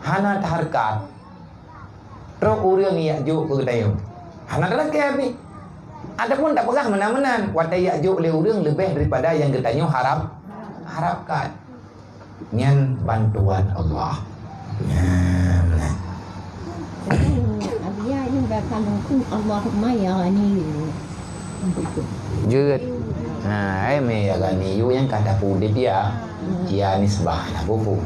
hana tahareukat. Trok ureuëng jak jok keu geutanyoe. Hana talakée pih. Ataupun tapeugah meunan-meunan, watée jak jok lé ureuëng leubeh daripada nyang geutanyoe harab, harapkan. Nyan bantuan Allah. Nyan. Allahumma ya Ghani. Jeuet. Ha, ai mé ya Ghani, yu nyang ka tapeudeb ya. Ya nisbah na buku.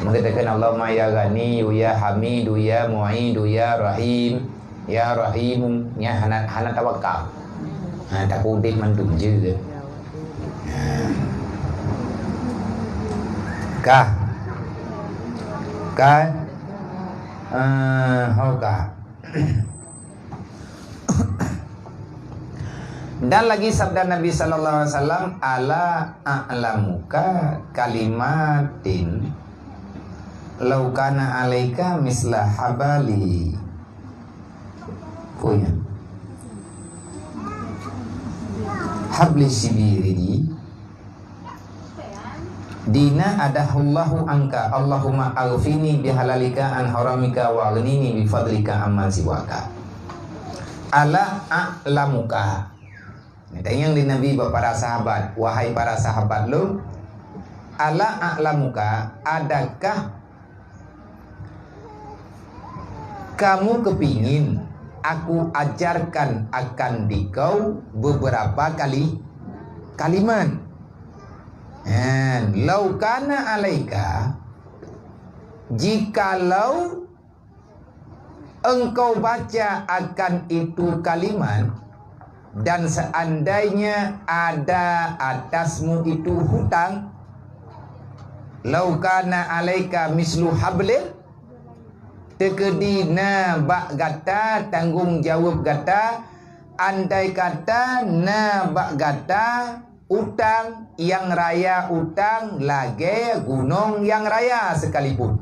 Meukeutakan Allahumma ya Ghani, yu ya Hamidu, ya Mu'idu, ya Rahim, ya Rahimu, nya hana, hana tawakal. Ha, tapeudeb mandum jeuet. Ha. Ka. Ka. Eh, ho ka. Dan lagi sabda Nabi sallallahu alaihi wasallam, "Ala a'lamuka kalimatin law kana alaika misla habali." Punya. Habli sibiri. Dina adahullahu anka, Allahumma aghfini bihalalika an haramika wa aghnini bifadlika amman siwaka. Ala a'lamuka. Tanyong di Nabi bak para sahabat, "Wahai para sahabat lôn, ala a'lamuka, adakah kamu kepingin aku ajarkan akan dikau beberapa kali kalimat?" Hen, "Lau kana alaika, jikalau engkau baca akan itu kalimat, dan seandainya ada atasmu itu hutang, lau kana alaika mislu hablin, teukeudi na bak gata tanggong jaweueb gata, andai kata na bak gata utang nyang raya, utang lagée gunong nyang raya sekalipun.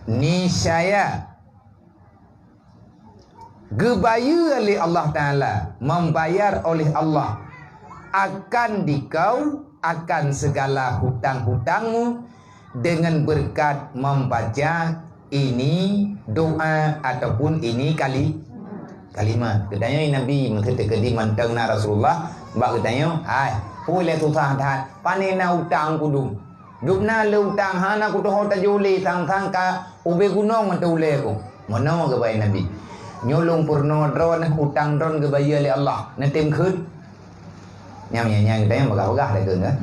Niscaya geubayeue lé Allah Taala, membayar oleh Allah akan dikau akan segala hutang-hutangmu dengan berkat membaca ini doa ataupun ini kali-, kalimat. Geutanyoe Nabi meukeuteu keudi mantong na Rasulullah bak geutanyoe, "Hai, peue lé susah that, pane na utang kudum?" Dubna lé utang hana kutuho tajulé sang-sang ka ubé gunong mantong ulée ku. Meunoe geubai Nabi. Nyoe lôn peurunoe droe utang droe geubayeue lé Allah. Neutem kheun. Nyang, nyang, nyang, nyang bagah-bagah dah kheun, kan?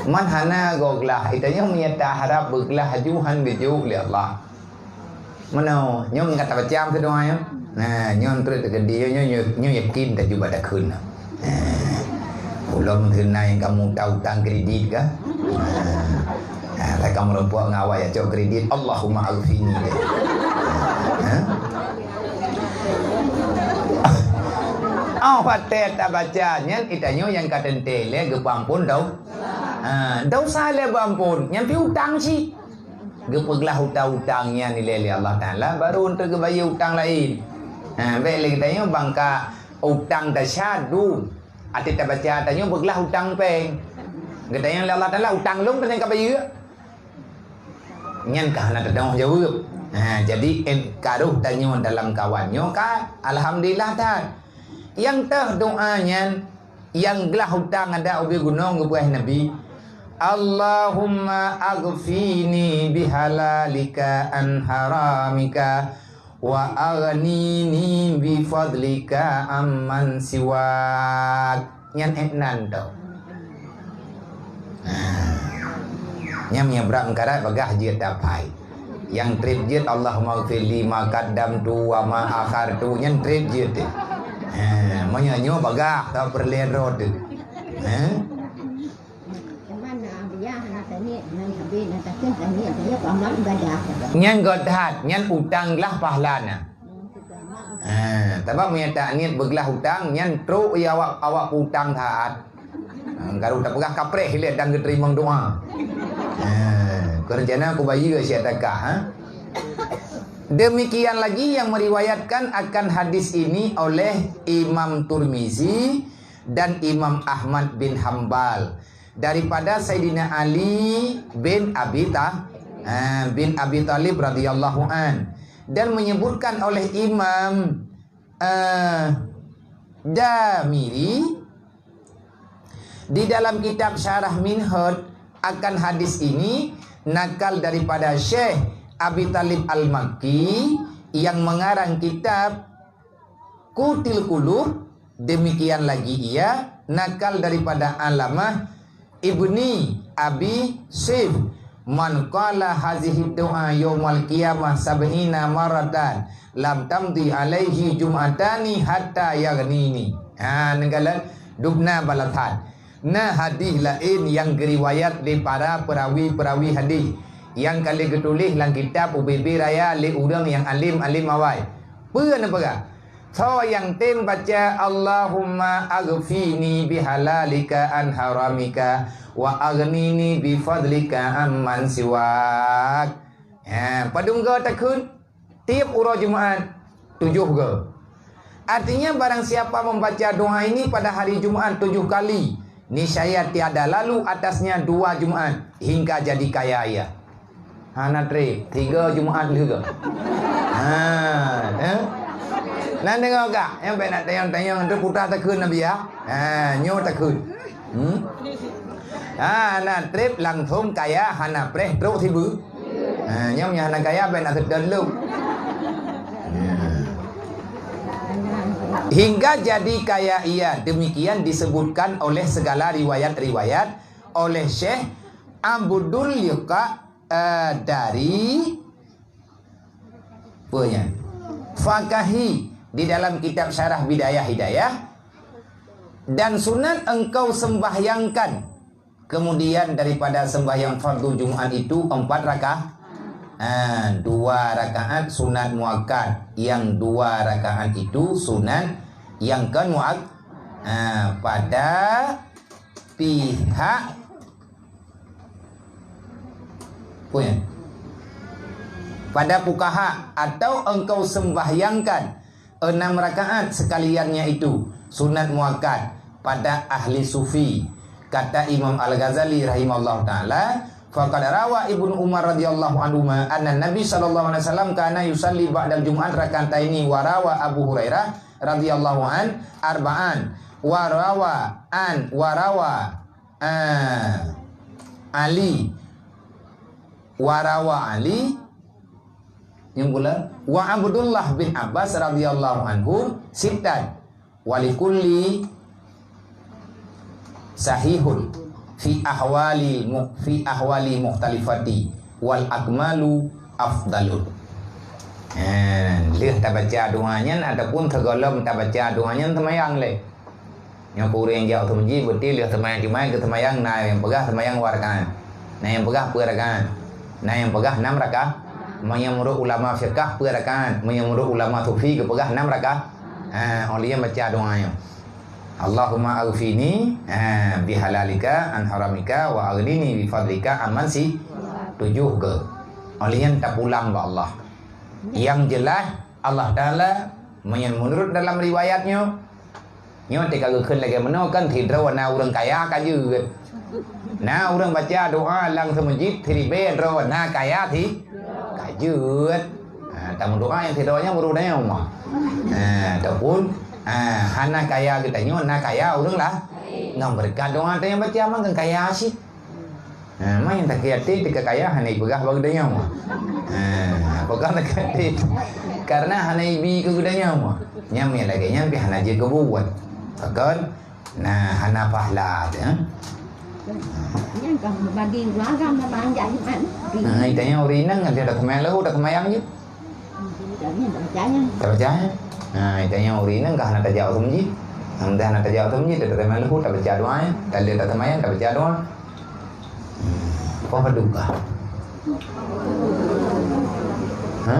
Man hana goh glah. Ita nyoe meunyo taharab beuglah aju han geujok lé Allah. Meunoe, nyoe ka tabacam keu doa nyoe. Nah, nyoe treuk teukeudi, nyoe, nyoe, nyoe yakin tajubah takheun. Nah, ulôn kheun na nyang kamoe utang kredit kah? Nah, nah, kamoe rumpok ngon awak nyang cok kredit, Allahumma aghfirni deh. Hah? Oh, watée tabaca nyan, ita nyoe nyang ka teuntée lé geupeuampon dau-, ha, dosa lé beuampon, nyan pi utang cit. Geupeuglah utang-utang nyan ilée lé Allah Taala, baru untuk geubayeue utang laén. Ha, bék lé geutanyoe bangka utang tasyadu. Até tabaca tanyoe beuglah utang péng. Geutanyoe lé Allah Taala utang lôn peunyang ka bayeue. Nyan ka hana teudoh jaweueb. Ha, jadi en karoh tanyoe dalam kawan nyoe ka alhamdulillah that. Nyang teuh doa nyan Nyang glah utang adak ubé gunong geupeugah Nabi, "Allahumma aghfini bihalalika an haramika, wa aghnini bifadlika amman siwak." Nyan ék nan tau. Nyam nyang brat meukarat bagah jeuet tapai. Nyang treb jeuet, "Allahumma ghfirli ma qaddamtu wa ma akhartu." Nyan treb jeuet teuh. Ha, meunyoe nyoe bagah ka peureulée droe teuh. Ha? Nyan göt that, nyan utang glah pahala na. Ha, sabab meunyoe tak niet beuglah utang, nyan trok ya awak, awak utang that. Ha, karu tapeugah kapreh ilée dan geuteurimong doa. Ha, keu rencana kubayeue siat takah, ha. Demikian lagi yang meriwayatkan akan hadis ini oleh Imam Turmizi dan Imam Ahmad bin Hambal. daripada Saidina Ali bin Abi Tha-, ah, bin Abi Thalib radhiyallahu an, dan menyebutkan oleh Imam, eh, Damiri di dalam kitab Syarah Minhaj akan hadis ini, nakal daripada Syekh Abi Thalib Al-Makki yang mengarang kitab Qutil Qulub, demikian lagi ia nakal daripada Allamah Ibni Abi Syif, "Man qala hazihi du'a yaumal qiyamah sab'ina maratan, lam tamdi alaihi jum'atani hatta yaghnini." Ha, neukalon dubna balasan. Na hadis laén nyang geuriwayat lé para peurawi-peurawi hadis nyang ka lheueh geutuléh lam kitab ubé-bé raya lé ureuëng nyang além-além awai. Peue neupeugah? Soe nyang tem baca, "Allahumma aghfini bihalalika an haramika, wa aghnini bifadlika amman siwak." Ha, padum goe takheun? Tieb uroe Jumaat, tujoh goe. Artinya, barang siapa membaca doa ini pada hari Jumaat tujuh kali, niscaya tiada lalu atasnya dua Jumaat hingga jadi kaya ia. Hana treb, tiga Jumaat lheueh. Ha, eh? Nan deungoe gak, nyang bèk nak tanyong-tanyong, teuputa takheun Nabi ya. Ha, nyoe takheun. Hmm? Ha, hana treb langsung kaya, hana preh trok sibeue. Ha, nyoe nyang hana kaya bèk nak seutôt lom. Hingga jadi kaya ia, demikian disebutkan oleh segala riwayat-riwayat oleh Syekh Abdul Liqa, eh, dari, apa nyan? Fakahi di dalam kitab Syarah Bidayah Hidayah, dan sunat engkau sembahyangkan kemudian daripada sembahyang fardu Jumaat itu empat rakaat. Ha, dua rakaat sunat muakkad, yang dua rakaat itu sunat yang ke muak-, ha, pada pihak, apa ya? Pada fuqaha, atau engkau sembahyangkan enam rakaat sekaliannya itu sunat muakkad pada ahli sufi, kata Imam Al-Ghazali rahimahullah taala, faqad rawa Ibnu Umar radhiyallahu anhuma anna Nabi sallallahu alaihi wasallam kana yusalli ba'dal Jum'at rak'ataini, wa rawa Abu Hurairah radhiyallahu an arba'an, wa rawa an, wa rawa, ah, Ali, wa rawa Ali, nyang pula, wa Abdullah bin Abbas radhiyallahu anhu sittan, wa likulli sahihun fi ahwali mu-, fi ahwali mukhtalifati, wal akmalu afdalu. Eh, lheueh tabaca doa nyan ataupun sigohlom tabaca doa nyan seumayang lé. Nyoe keu ureuëng jak u masjid, beutôi lheueh seumayang Jumaat geuseumayang, na nyang peugah seumayang dua rakaat. Na nyang peugah peuet rakaat. Na nyang peugah enam rakaat. Meunyoe meunurot ulama fiqah peuet rakaat, meunyoe meunurot ulama sufi geupeugah enam rakaat. Ha, óh lheueh nyan baca doa nyoe. Allahumma aghfini, ha, bihalalika an haramika wa aghnini bifadlika amman si-, tujoh goe. Óh lheueh nyan tapulang bak Allah. Nyang jeulaih, Allah Taala, meunyoe meunurot dalam riwayat nyoe, nyoe teuka geukheun lagèe meunoe kan, sidroe na ureuëng kaya ka jeuet. Na ureuëng baca doa lam seumeujid, siribèe droe na kaya si-, ka jeuet. Ha, tameudoa nyang sidroe nyan baru tanyoe ma. Ha, ataupun, ha, hana kaya geutanyoe, na kaya ureuëng lah. Ngon beureukat doa tanyoe baca, mangkeuh kaya cit. Ha, ma nyang takheun até teuka kaya hana ipeugah bak geutanyoe ma. Ha, peugah takheun até. Karena hana ibi keu geutanyoe ma. Nyan nyang lagèe nyan pih hana jeuet keu buet. Pakon? Nah, hana pahala teuh, ha? Nyan ka bagi ureuëng agam meubanja Jumat. Ha, geutanyoe ureuëng inong, ada seumayang leuhô, ada seumayang jih. Tabaca nyan. Ha, tanyoe ureuëng inong ka hana tajak u masjid. Hana tajak u masjid, tateumé leuhô, tabaca doa nyan. Taleuek tateumé nyan, tabaca doa. Hmm, apa paduka? Ha?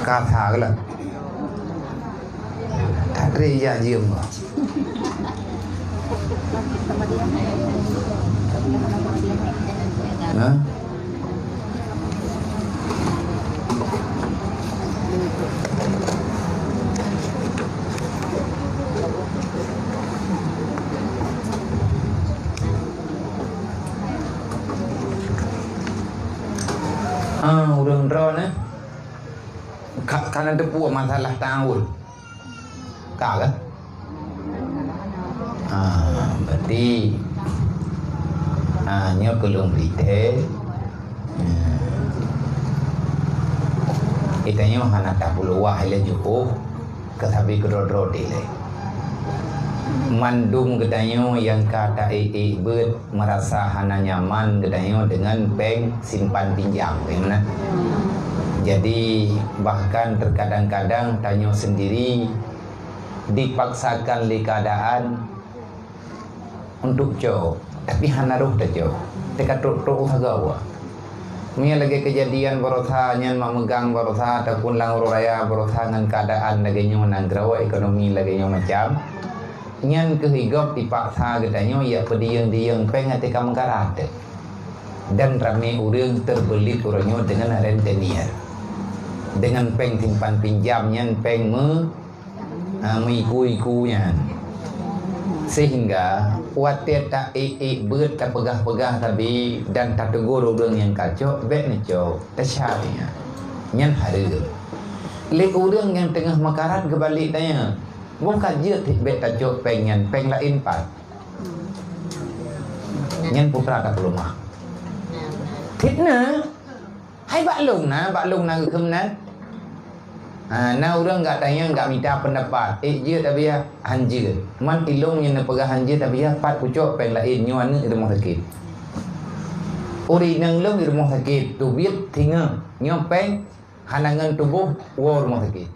Kata ke lah. Tak ada yang jiem. Ha? Ah, ureuëng droeneuh ka, ka na teupeue masalah ta'awun. Ka kah? Ah, berarti, ah, nyoe keu lôn bri tée. Hmm. Geutanyoe hana tapeuleumah lé jiôh. Keusabe keudroe-droe dilée. Mandum geutanyoe nyang ka ta-ék-ék beuet meurasa hana nyaman geutanyoe deungon péng simpan pinjam, ya, nah. Jadi, bahkan terkadang-kadang tanyoe sendiri dipaksakan lé keadaan untuk cok, tapi hana roh tacok. Teuka trok-trok usaha gawat. Meunyoe lagée keujadian baroesa nyan, mak meugang baroesa ataupun lam uroe raya baroesa ngon keadaan lagée nyoe, nanggroe ekonomi lagée nyoe macam, nyan keuh gob ipaksa geutanyoe jak peudiyeueng-diyeueng péng até ka meukarat. Dan ramé ureuëng teubeulit uroe nyoe deungon rentenir. Deungon péng simpan pinjam nyan péng meu Ah, meuiku-iku nyan. Sehingga watée ta-ék-ék beuet, tapeugah-peugah sabe dan tategur ureuëng nyang ka cok, bék neucok, teucak nyan. Nyan hareuem. Lé ureuëng nyang teungoh meukarat geubalek tanya, "Boh ka jeuet bék tacok péng nyan, péng laén pat?" Nyan putra tapeuleumah. Fitnah. Hai bak lôn na, bak lôn na geukheun na. Ha, na ureuëng gak tanyong, gak mita peundapat, "Ék jeuet, Abiya?" "Hanjeuet." "Man ilôn nyang neupeugah hanjeuet, Abiya, pat kucok péng laén, nyoe aneuëk i rumoh sakét. Ureuëng inong lôn i rumoh sakét, teubiet singoh, nyoe péng hana ngon tuboh, woe rumoh sakét."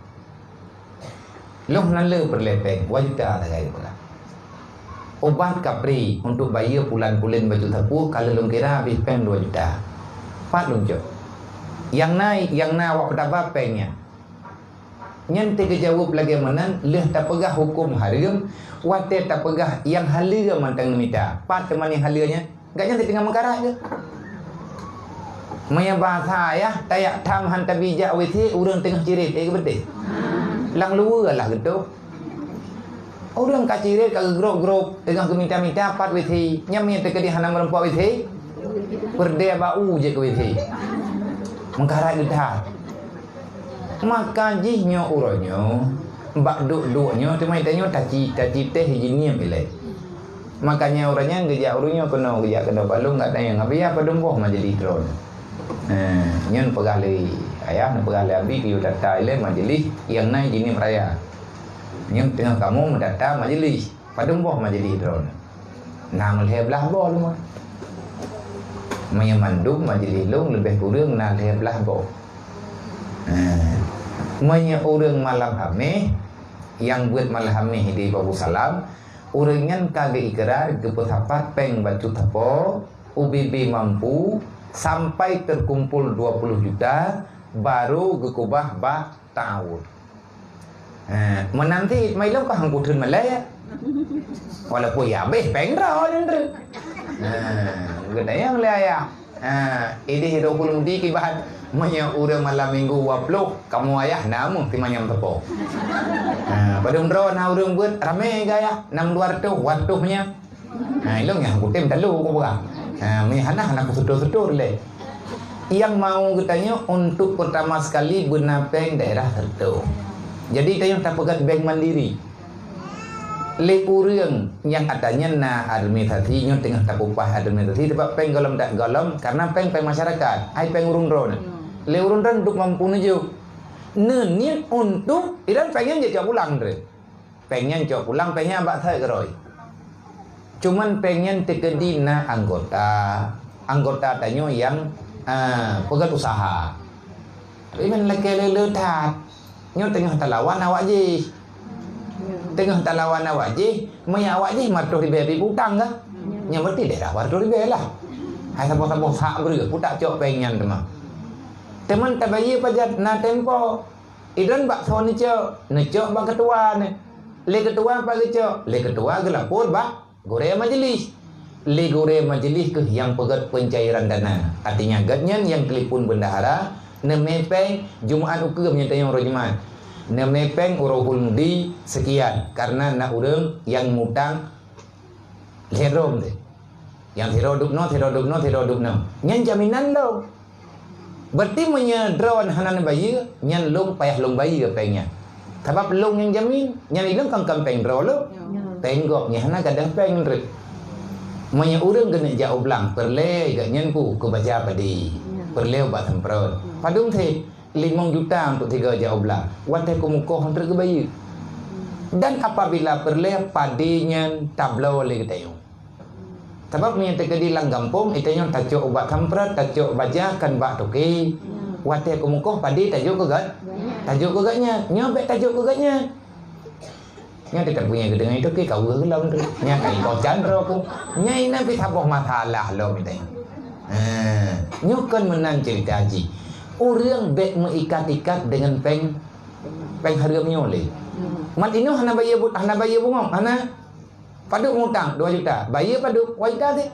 Lôn hana le peureulée péng, dua juta sagai geupeugah. Ubat kapri untuk bayeue pulan-pulan bacut sapeue, ka lheueh lôn kira habéh péng dua juta. Pat lôn cok. Nyang na, nyang na awak peutaba péng nyan. Nyan teugeujaweueb lagée meunan, lheueh tapeugah huköm hareuem, watée tapeugah nyang haleue mantong neumita. Pat teuma nyang haleue nyan? Gobnyan teungoh meukarat keuh. Meunyoe basa ayah, tajak tham han tabi jak WC, ureuëng teungoh cirit, éh, geubeudeh. Lam luweue lah geutoh. Ureuëng ka cirit, ka geugrôp-grôp, teungoh geumita-mita pat WC. Nyan meunyoe teukeudi hana meurumpok WC, peureudée bak u jeuet keu WC. Meukarat geuh that. Maka jih nyoe uroe nyoe, bak duek-duek nyoe, teuma tanyoe taci, taci teh jihnyan ilée. Makanya ureuëng nyan geujak ureuëng nyoe keunoe, geujak keunoe bak lôn, gata nyang Abiya padum boh majelis droeneuh. Eh, nyan neupeugah lé ayah, neupeugah lé abi geuyue data ilée majelis nyang na jihnyan raya. Nyan teungoh kamoe meudata majelis, padum boh majelis droeneuh. Na meulhée blaih boh lôn. Meunyoe mandum majelis lôn leubeh kureueng na lhée blaih boh. Eh, meunyoe ureuëng malam Hameh, nyang beuet malam Hameh di Babu Salam, ureuëng nyan ka geuikrar geupeusapat péng bacut sapo, U B B mampu, sampai terkumpul dua puluh juta, baru geukubah bak ta'awun. Ha, meunan cit, mai lôn ka han kutheun malée. Walaupun ya habéh péng droe nyan treuk. Ha, geutanyong lé ayah. Ha, ideh Rohul Mudi kiban, meunyoe ureuëng malam minggu dua puluh, kamoe ayah na meuh teuma nyang teupo. Ha, padum droe na ureuëng beuet ramé gaya, nam dua reutôh, dua reutôh nyan. Ha, ilôn nyang kutem talu kupeugah. Ha, meunyoe hana, hana kuseutôt-seutôt lé. Nyang mau geutanyoe untuk pertama sekali beuna péng daerah seutôt. Jadi tanyoe tapeugah bank mandiri. Lé ureuëng nyang ata nyan na administrasi, nyoe teungoh tapeupaih administrasi, sabab péng gohlom dak gohlom, karena péng, péng masyarakat, hai péng ureuëng droeneuh. Lé ureuëng droeneuh duk mampu neujok. Neuniet untuk, iran péng nyan jicok pulang treuk. Péng nyan cok pulang, péng nyan bak that keudroe. Cuman péng nyan teukeudi na anggota, anggota tanyoe nyang, ah, peugét usaha. Tapi men lakée le-le that, nyoe teungoh talawan awak jih. Teungoh talawan awak jih, meunyo awak jih ma reutôh ribée pih utang kah? Nyan berarti daerah dua reutôh ribée lah. Hai saboh-saboh sak breueh, peue tak cok péng nyan teuma. Teuma tabayeue pajan na tempo. Idon bak soe neucok, neucok bak ketua nyan. Lé ketua pat geucok, lé ketua geulapor bak gurée majelis. Lé gurée majelis keuh nyang peugét pencairan dana. Artinya, gobnyan nyang telepon bendahara, neumé péng Jumaat ukeue meunyoe tanyoe uroe Jumaat. Neumé péng uroe Hul Mudi sekian, karena na ureuëng nyang mutang lhée droe teuh. Nyang sidroe dub noe, sidroe dub noe, sidroe dub noe. Nyan jaminan lom. Berarti meunyoe droeneuh hana neubayeue, nyan lôn payah lôn bayeue péng nyan. Sabab lôn nyang jamin, nyan ilôn kan, kan péng droe lôn. Ya. Péng gob nyan hana gadôh péng treuk. Meunyoe ureuëng keuneuk jak u blang, peureulée geuh nyan ku, keu baja padé. Ya. Peureulée ubat semprot. Ya. Padum that, limong juta untuk tiga jak u blang. Watée kumukoh treuk geubayeue. Dan apabila peureulée padé nyan tabloe lé geutanyoe. Sabab meunyoe teukeudi lam gampông, geutanyoe tacok ubat semprot, tacok baja kan bak toke. Ya. Watée kumukoh padé tajok keu geuh, tajok keu geuh nyan. Nyoe bék tajok keu geuh nyan. Nyan teutab punya geudeungai toke ka weueh lom tu. Nyan ka iko candro ku. Nyan inan pih saboh masalah lom geutanyoe. Ha, nyoe kon meunan cerita jih. Ureuëng bék meuikat-ikat dengan péng, péng hareuem nyoe lé. Mat inoe hana bayeue bu-, hana bayeue bungong, hana. Padub mutang dua juta, bayeue padub dua juta teuh.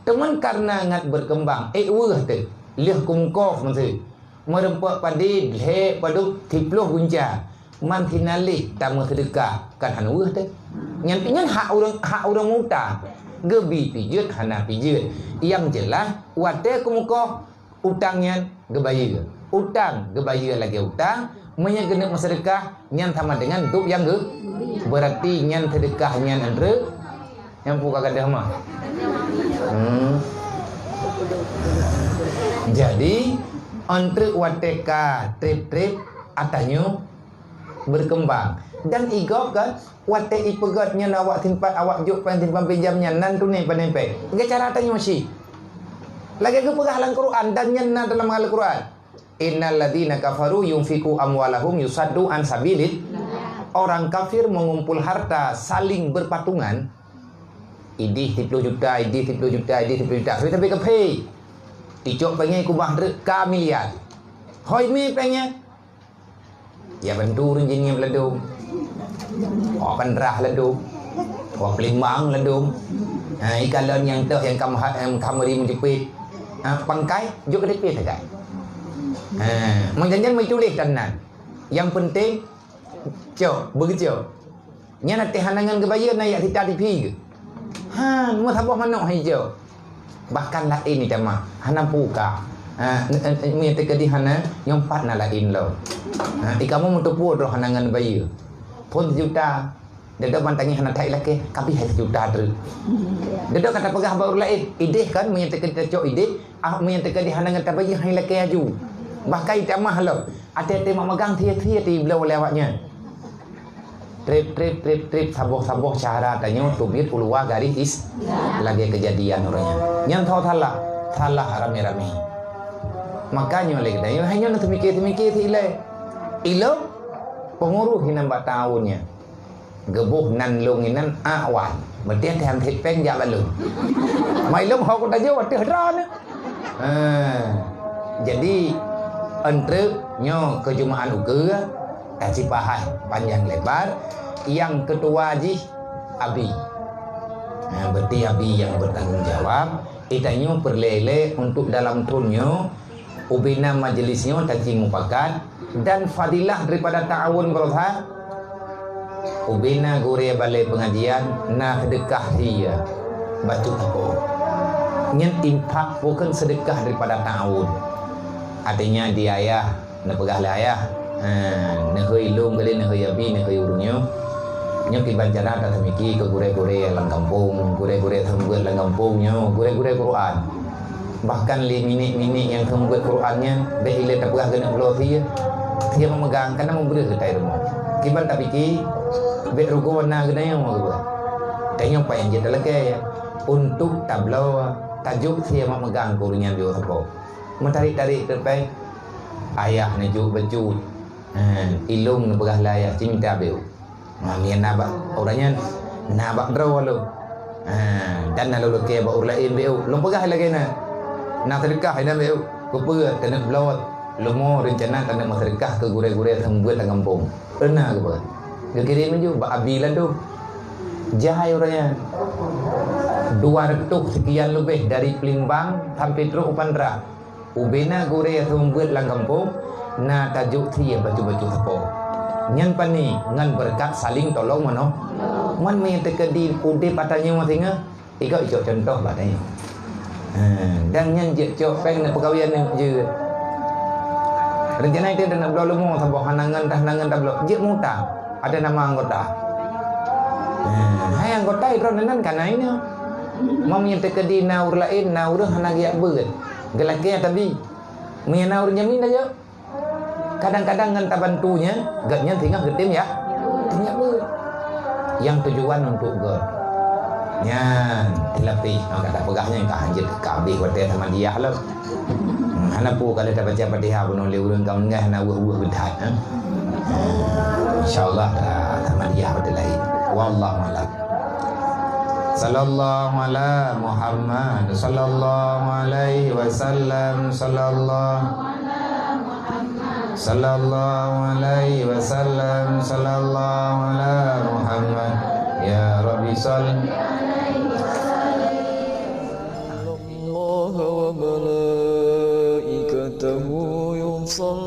Teuma kareuna ngat berkembang, ék weueh teuh, lheueh kumukoh meuseu. Meureumpok padé lhée padub siplôh gunca, man sinaleh tameuseudeukah, kan hana weueh teuh. Nyan, nyan hak ureuëng, hak ureuëng mutang, geubi pijeut hana pijeut. Nyang jeulaih, watée kumukoh, utang nyan geubayeue. Utang geubayeue lagée utang, meunyoe geuneuk meuseudeukah, nyan sama dengan dub nyang geu-, berarti nyan seudeukah nyan treuk, nyang peue ka gadôh mah. Hmm. Jadi, treuk watée ka treb-treb, ata nyoe berkembang. Dan igob kan, watée ipeugét nyan awak simpan, awak jok péng simpan pinjam nyan nan tuné pané péng. Lagée cara tanyoe cit. Lagée geupeugah lam Quran, dan nyan na dalam Al-Quran. "Innal ladzina kafaru yunfiqu amwalahum yusaddu an sabilil." Orang kafir mengumpul harta saling berpatungan. Idéh siplôh juta, idéh siplôh juta, idéh siplôh juta. Tapi, tapi kafé. Icok péng nyan kubah treuk ka miliar. Hôi mi péng nyan. Ya bantu ureuëng jih ngieng ladôm. Wak Pandrah ladôm. Wak Peulimbang ladôm. Ha, ikalon nyang teuh nyang kam ha-, nyang kam ri meujepit. Ha, pangkai, jok K T P sagai. Ha, meujanjan meutuléh tan nan. Nyang penting, cok, beugeucok. Nyan até hana ngon geubayeue na yak sita tipi geuh. Han, meusaboh manok hai jok. Bahkan laén itamah, hana puka. Ha, meunyoe teukeudi hana, nyoe pat na laén lom. Ha, ikamu meutupu droe hana ngon bayeue. Phon sijuta, dedo ban tangieng hana that ilakée, kabih hai sijuta treuk. Dedo ka tapeugah bak ureuëng laén, idéh kan, meunyoe teukeudi tacok idéh, ah, meunyoe teukeudi hana ngon tabayeue hai lakée aju. Bahkan itamah lom, até-até mak magang thie-thie tibloe lé awaknyan. Treb, treb, treb, treb, saboh-saboh syedara tanyoe teubiet u luwa garéh is-, lagée keujadian uroe nyan. Nyan tho salah, salah ramé-ramé. Makanya lé geutanyoe, hai nyoe na teumiké-teumiké si ilée. Ilong, peungurus inan bak taun nyan. Geuboh nan lông inan a wan. Meudeh teuh han sép péng jak bak lông. Mai lông ho ku tajok ateueh droeneuh. Ha, jadi, eunteuk nyoe keujumeu'an ukeue, ka sipahat panjang lebar, nyang keutua jih Abi. Ha, berarti Abi nyang bertanggung jawab, geutanyoe peureulée lé untuk dalam thon nyoe, ubena majeulis nyoe taci mupakat, Dan fadilah daripada ta'awun beureusaha, ubena gurée balée peungajian na seudeukah sie bacut sapo. Nyan infak bukon seudeukah daripada ta'awun. Artinya di ayah, neupeugah lé ayah, ha, neuhôi lông gadeh, neuhôi abi, neuhôi ureuëng nyoe. Nyoe kiban cara taseumiki keu gurée-gurée lam gampông, gurée-gurée seumeubeuet lam gampông nyoe, gurée-gurée Quran. Bahkan lé minék-minék nyang seumeubeuet Quran nyan, bék ilée tapeugah keuneuk bloe sie, sie meumeugang kana meubreuk keu tai rumoh. Kiban tapike, bék rugoe na geutanyoe geupeugah. Tanyoe paih jeuet talakée, untuk tabloe, tajok sie mak meugang keu ureuëng nyan jok sapo. Meutarek-tarek teupée, ayah neujok bacut. Ha, ilông neupeugah lé ayah, ci mita béu. Ha, mian na bak ureuëng nyan, na bak droe lom. Ha, dan na lôn lakée bak ureuëng laén béu. Lôn peugah lagée na. Na seudeukah inan béu. Keupeue taneuk bloe, leumo reuncana taneuk meuseudeukah keu gurée-gurée seumeubeuet lam gampông. Peue na geupeugah. Geukirém laju bak abi ladôm. Jai ureuëng nyan. Dua reutôh seukian leubeh dari Peulimbang sampai trok u Pandrah. Ubena gurée seumeubeuet lam gampông, na tajok sie bacut-bacut sapo. Nyan pani ngon beureukat saléng tolong meunoh. Man meunyoe teukeudi udeb ata nyoe singoh, igoe icok cuntoh bak tanyoe. Ha, dan nyan jeuet cok péng neuk peukawen neuk jeuet. Rencana itu nak bloe leumo saboh hana ngon tah, hana ngon tabloe. Jeuet meuutang. Ada nama anggota. Eh, hai anggota itu nan kana ina. Meunyoe teukeudi na ureueng laén, na ureueng hana geujak beuet. Geulakée tabi. Meunyoe na ureueng jamin dah jok. Kadang-kadang ngon tabantu nyan, gobnyan singoh geutem ya. Tem jak beuet. Nyang tujuan untuk gob. Nyan, tilapih. Nah, kata peugah nyan ka hanjeuet ka habéh watée sama dia lah. Hmm, hana peue ka lheueh tabaca Fatihah bunoe lé ureueng ka meuninggai hana weueh-weueh geudat, ha? Insya Allah ta, ta hadiah bak laén. Wallahu a'lam. Sallallahu ala Muhammad, sallallahu alaihi wasallam, sallallahu, sallallahu alaihi wasallam, sallallahu ala Muhammad. Ya Rabbi salli. إن الله وملائكته يصلون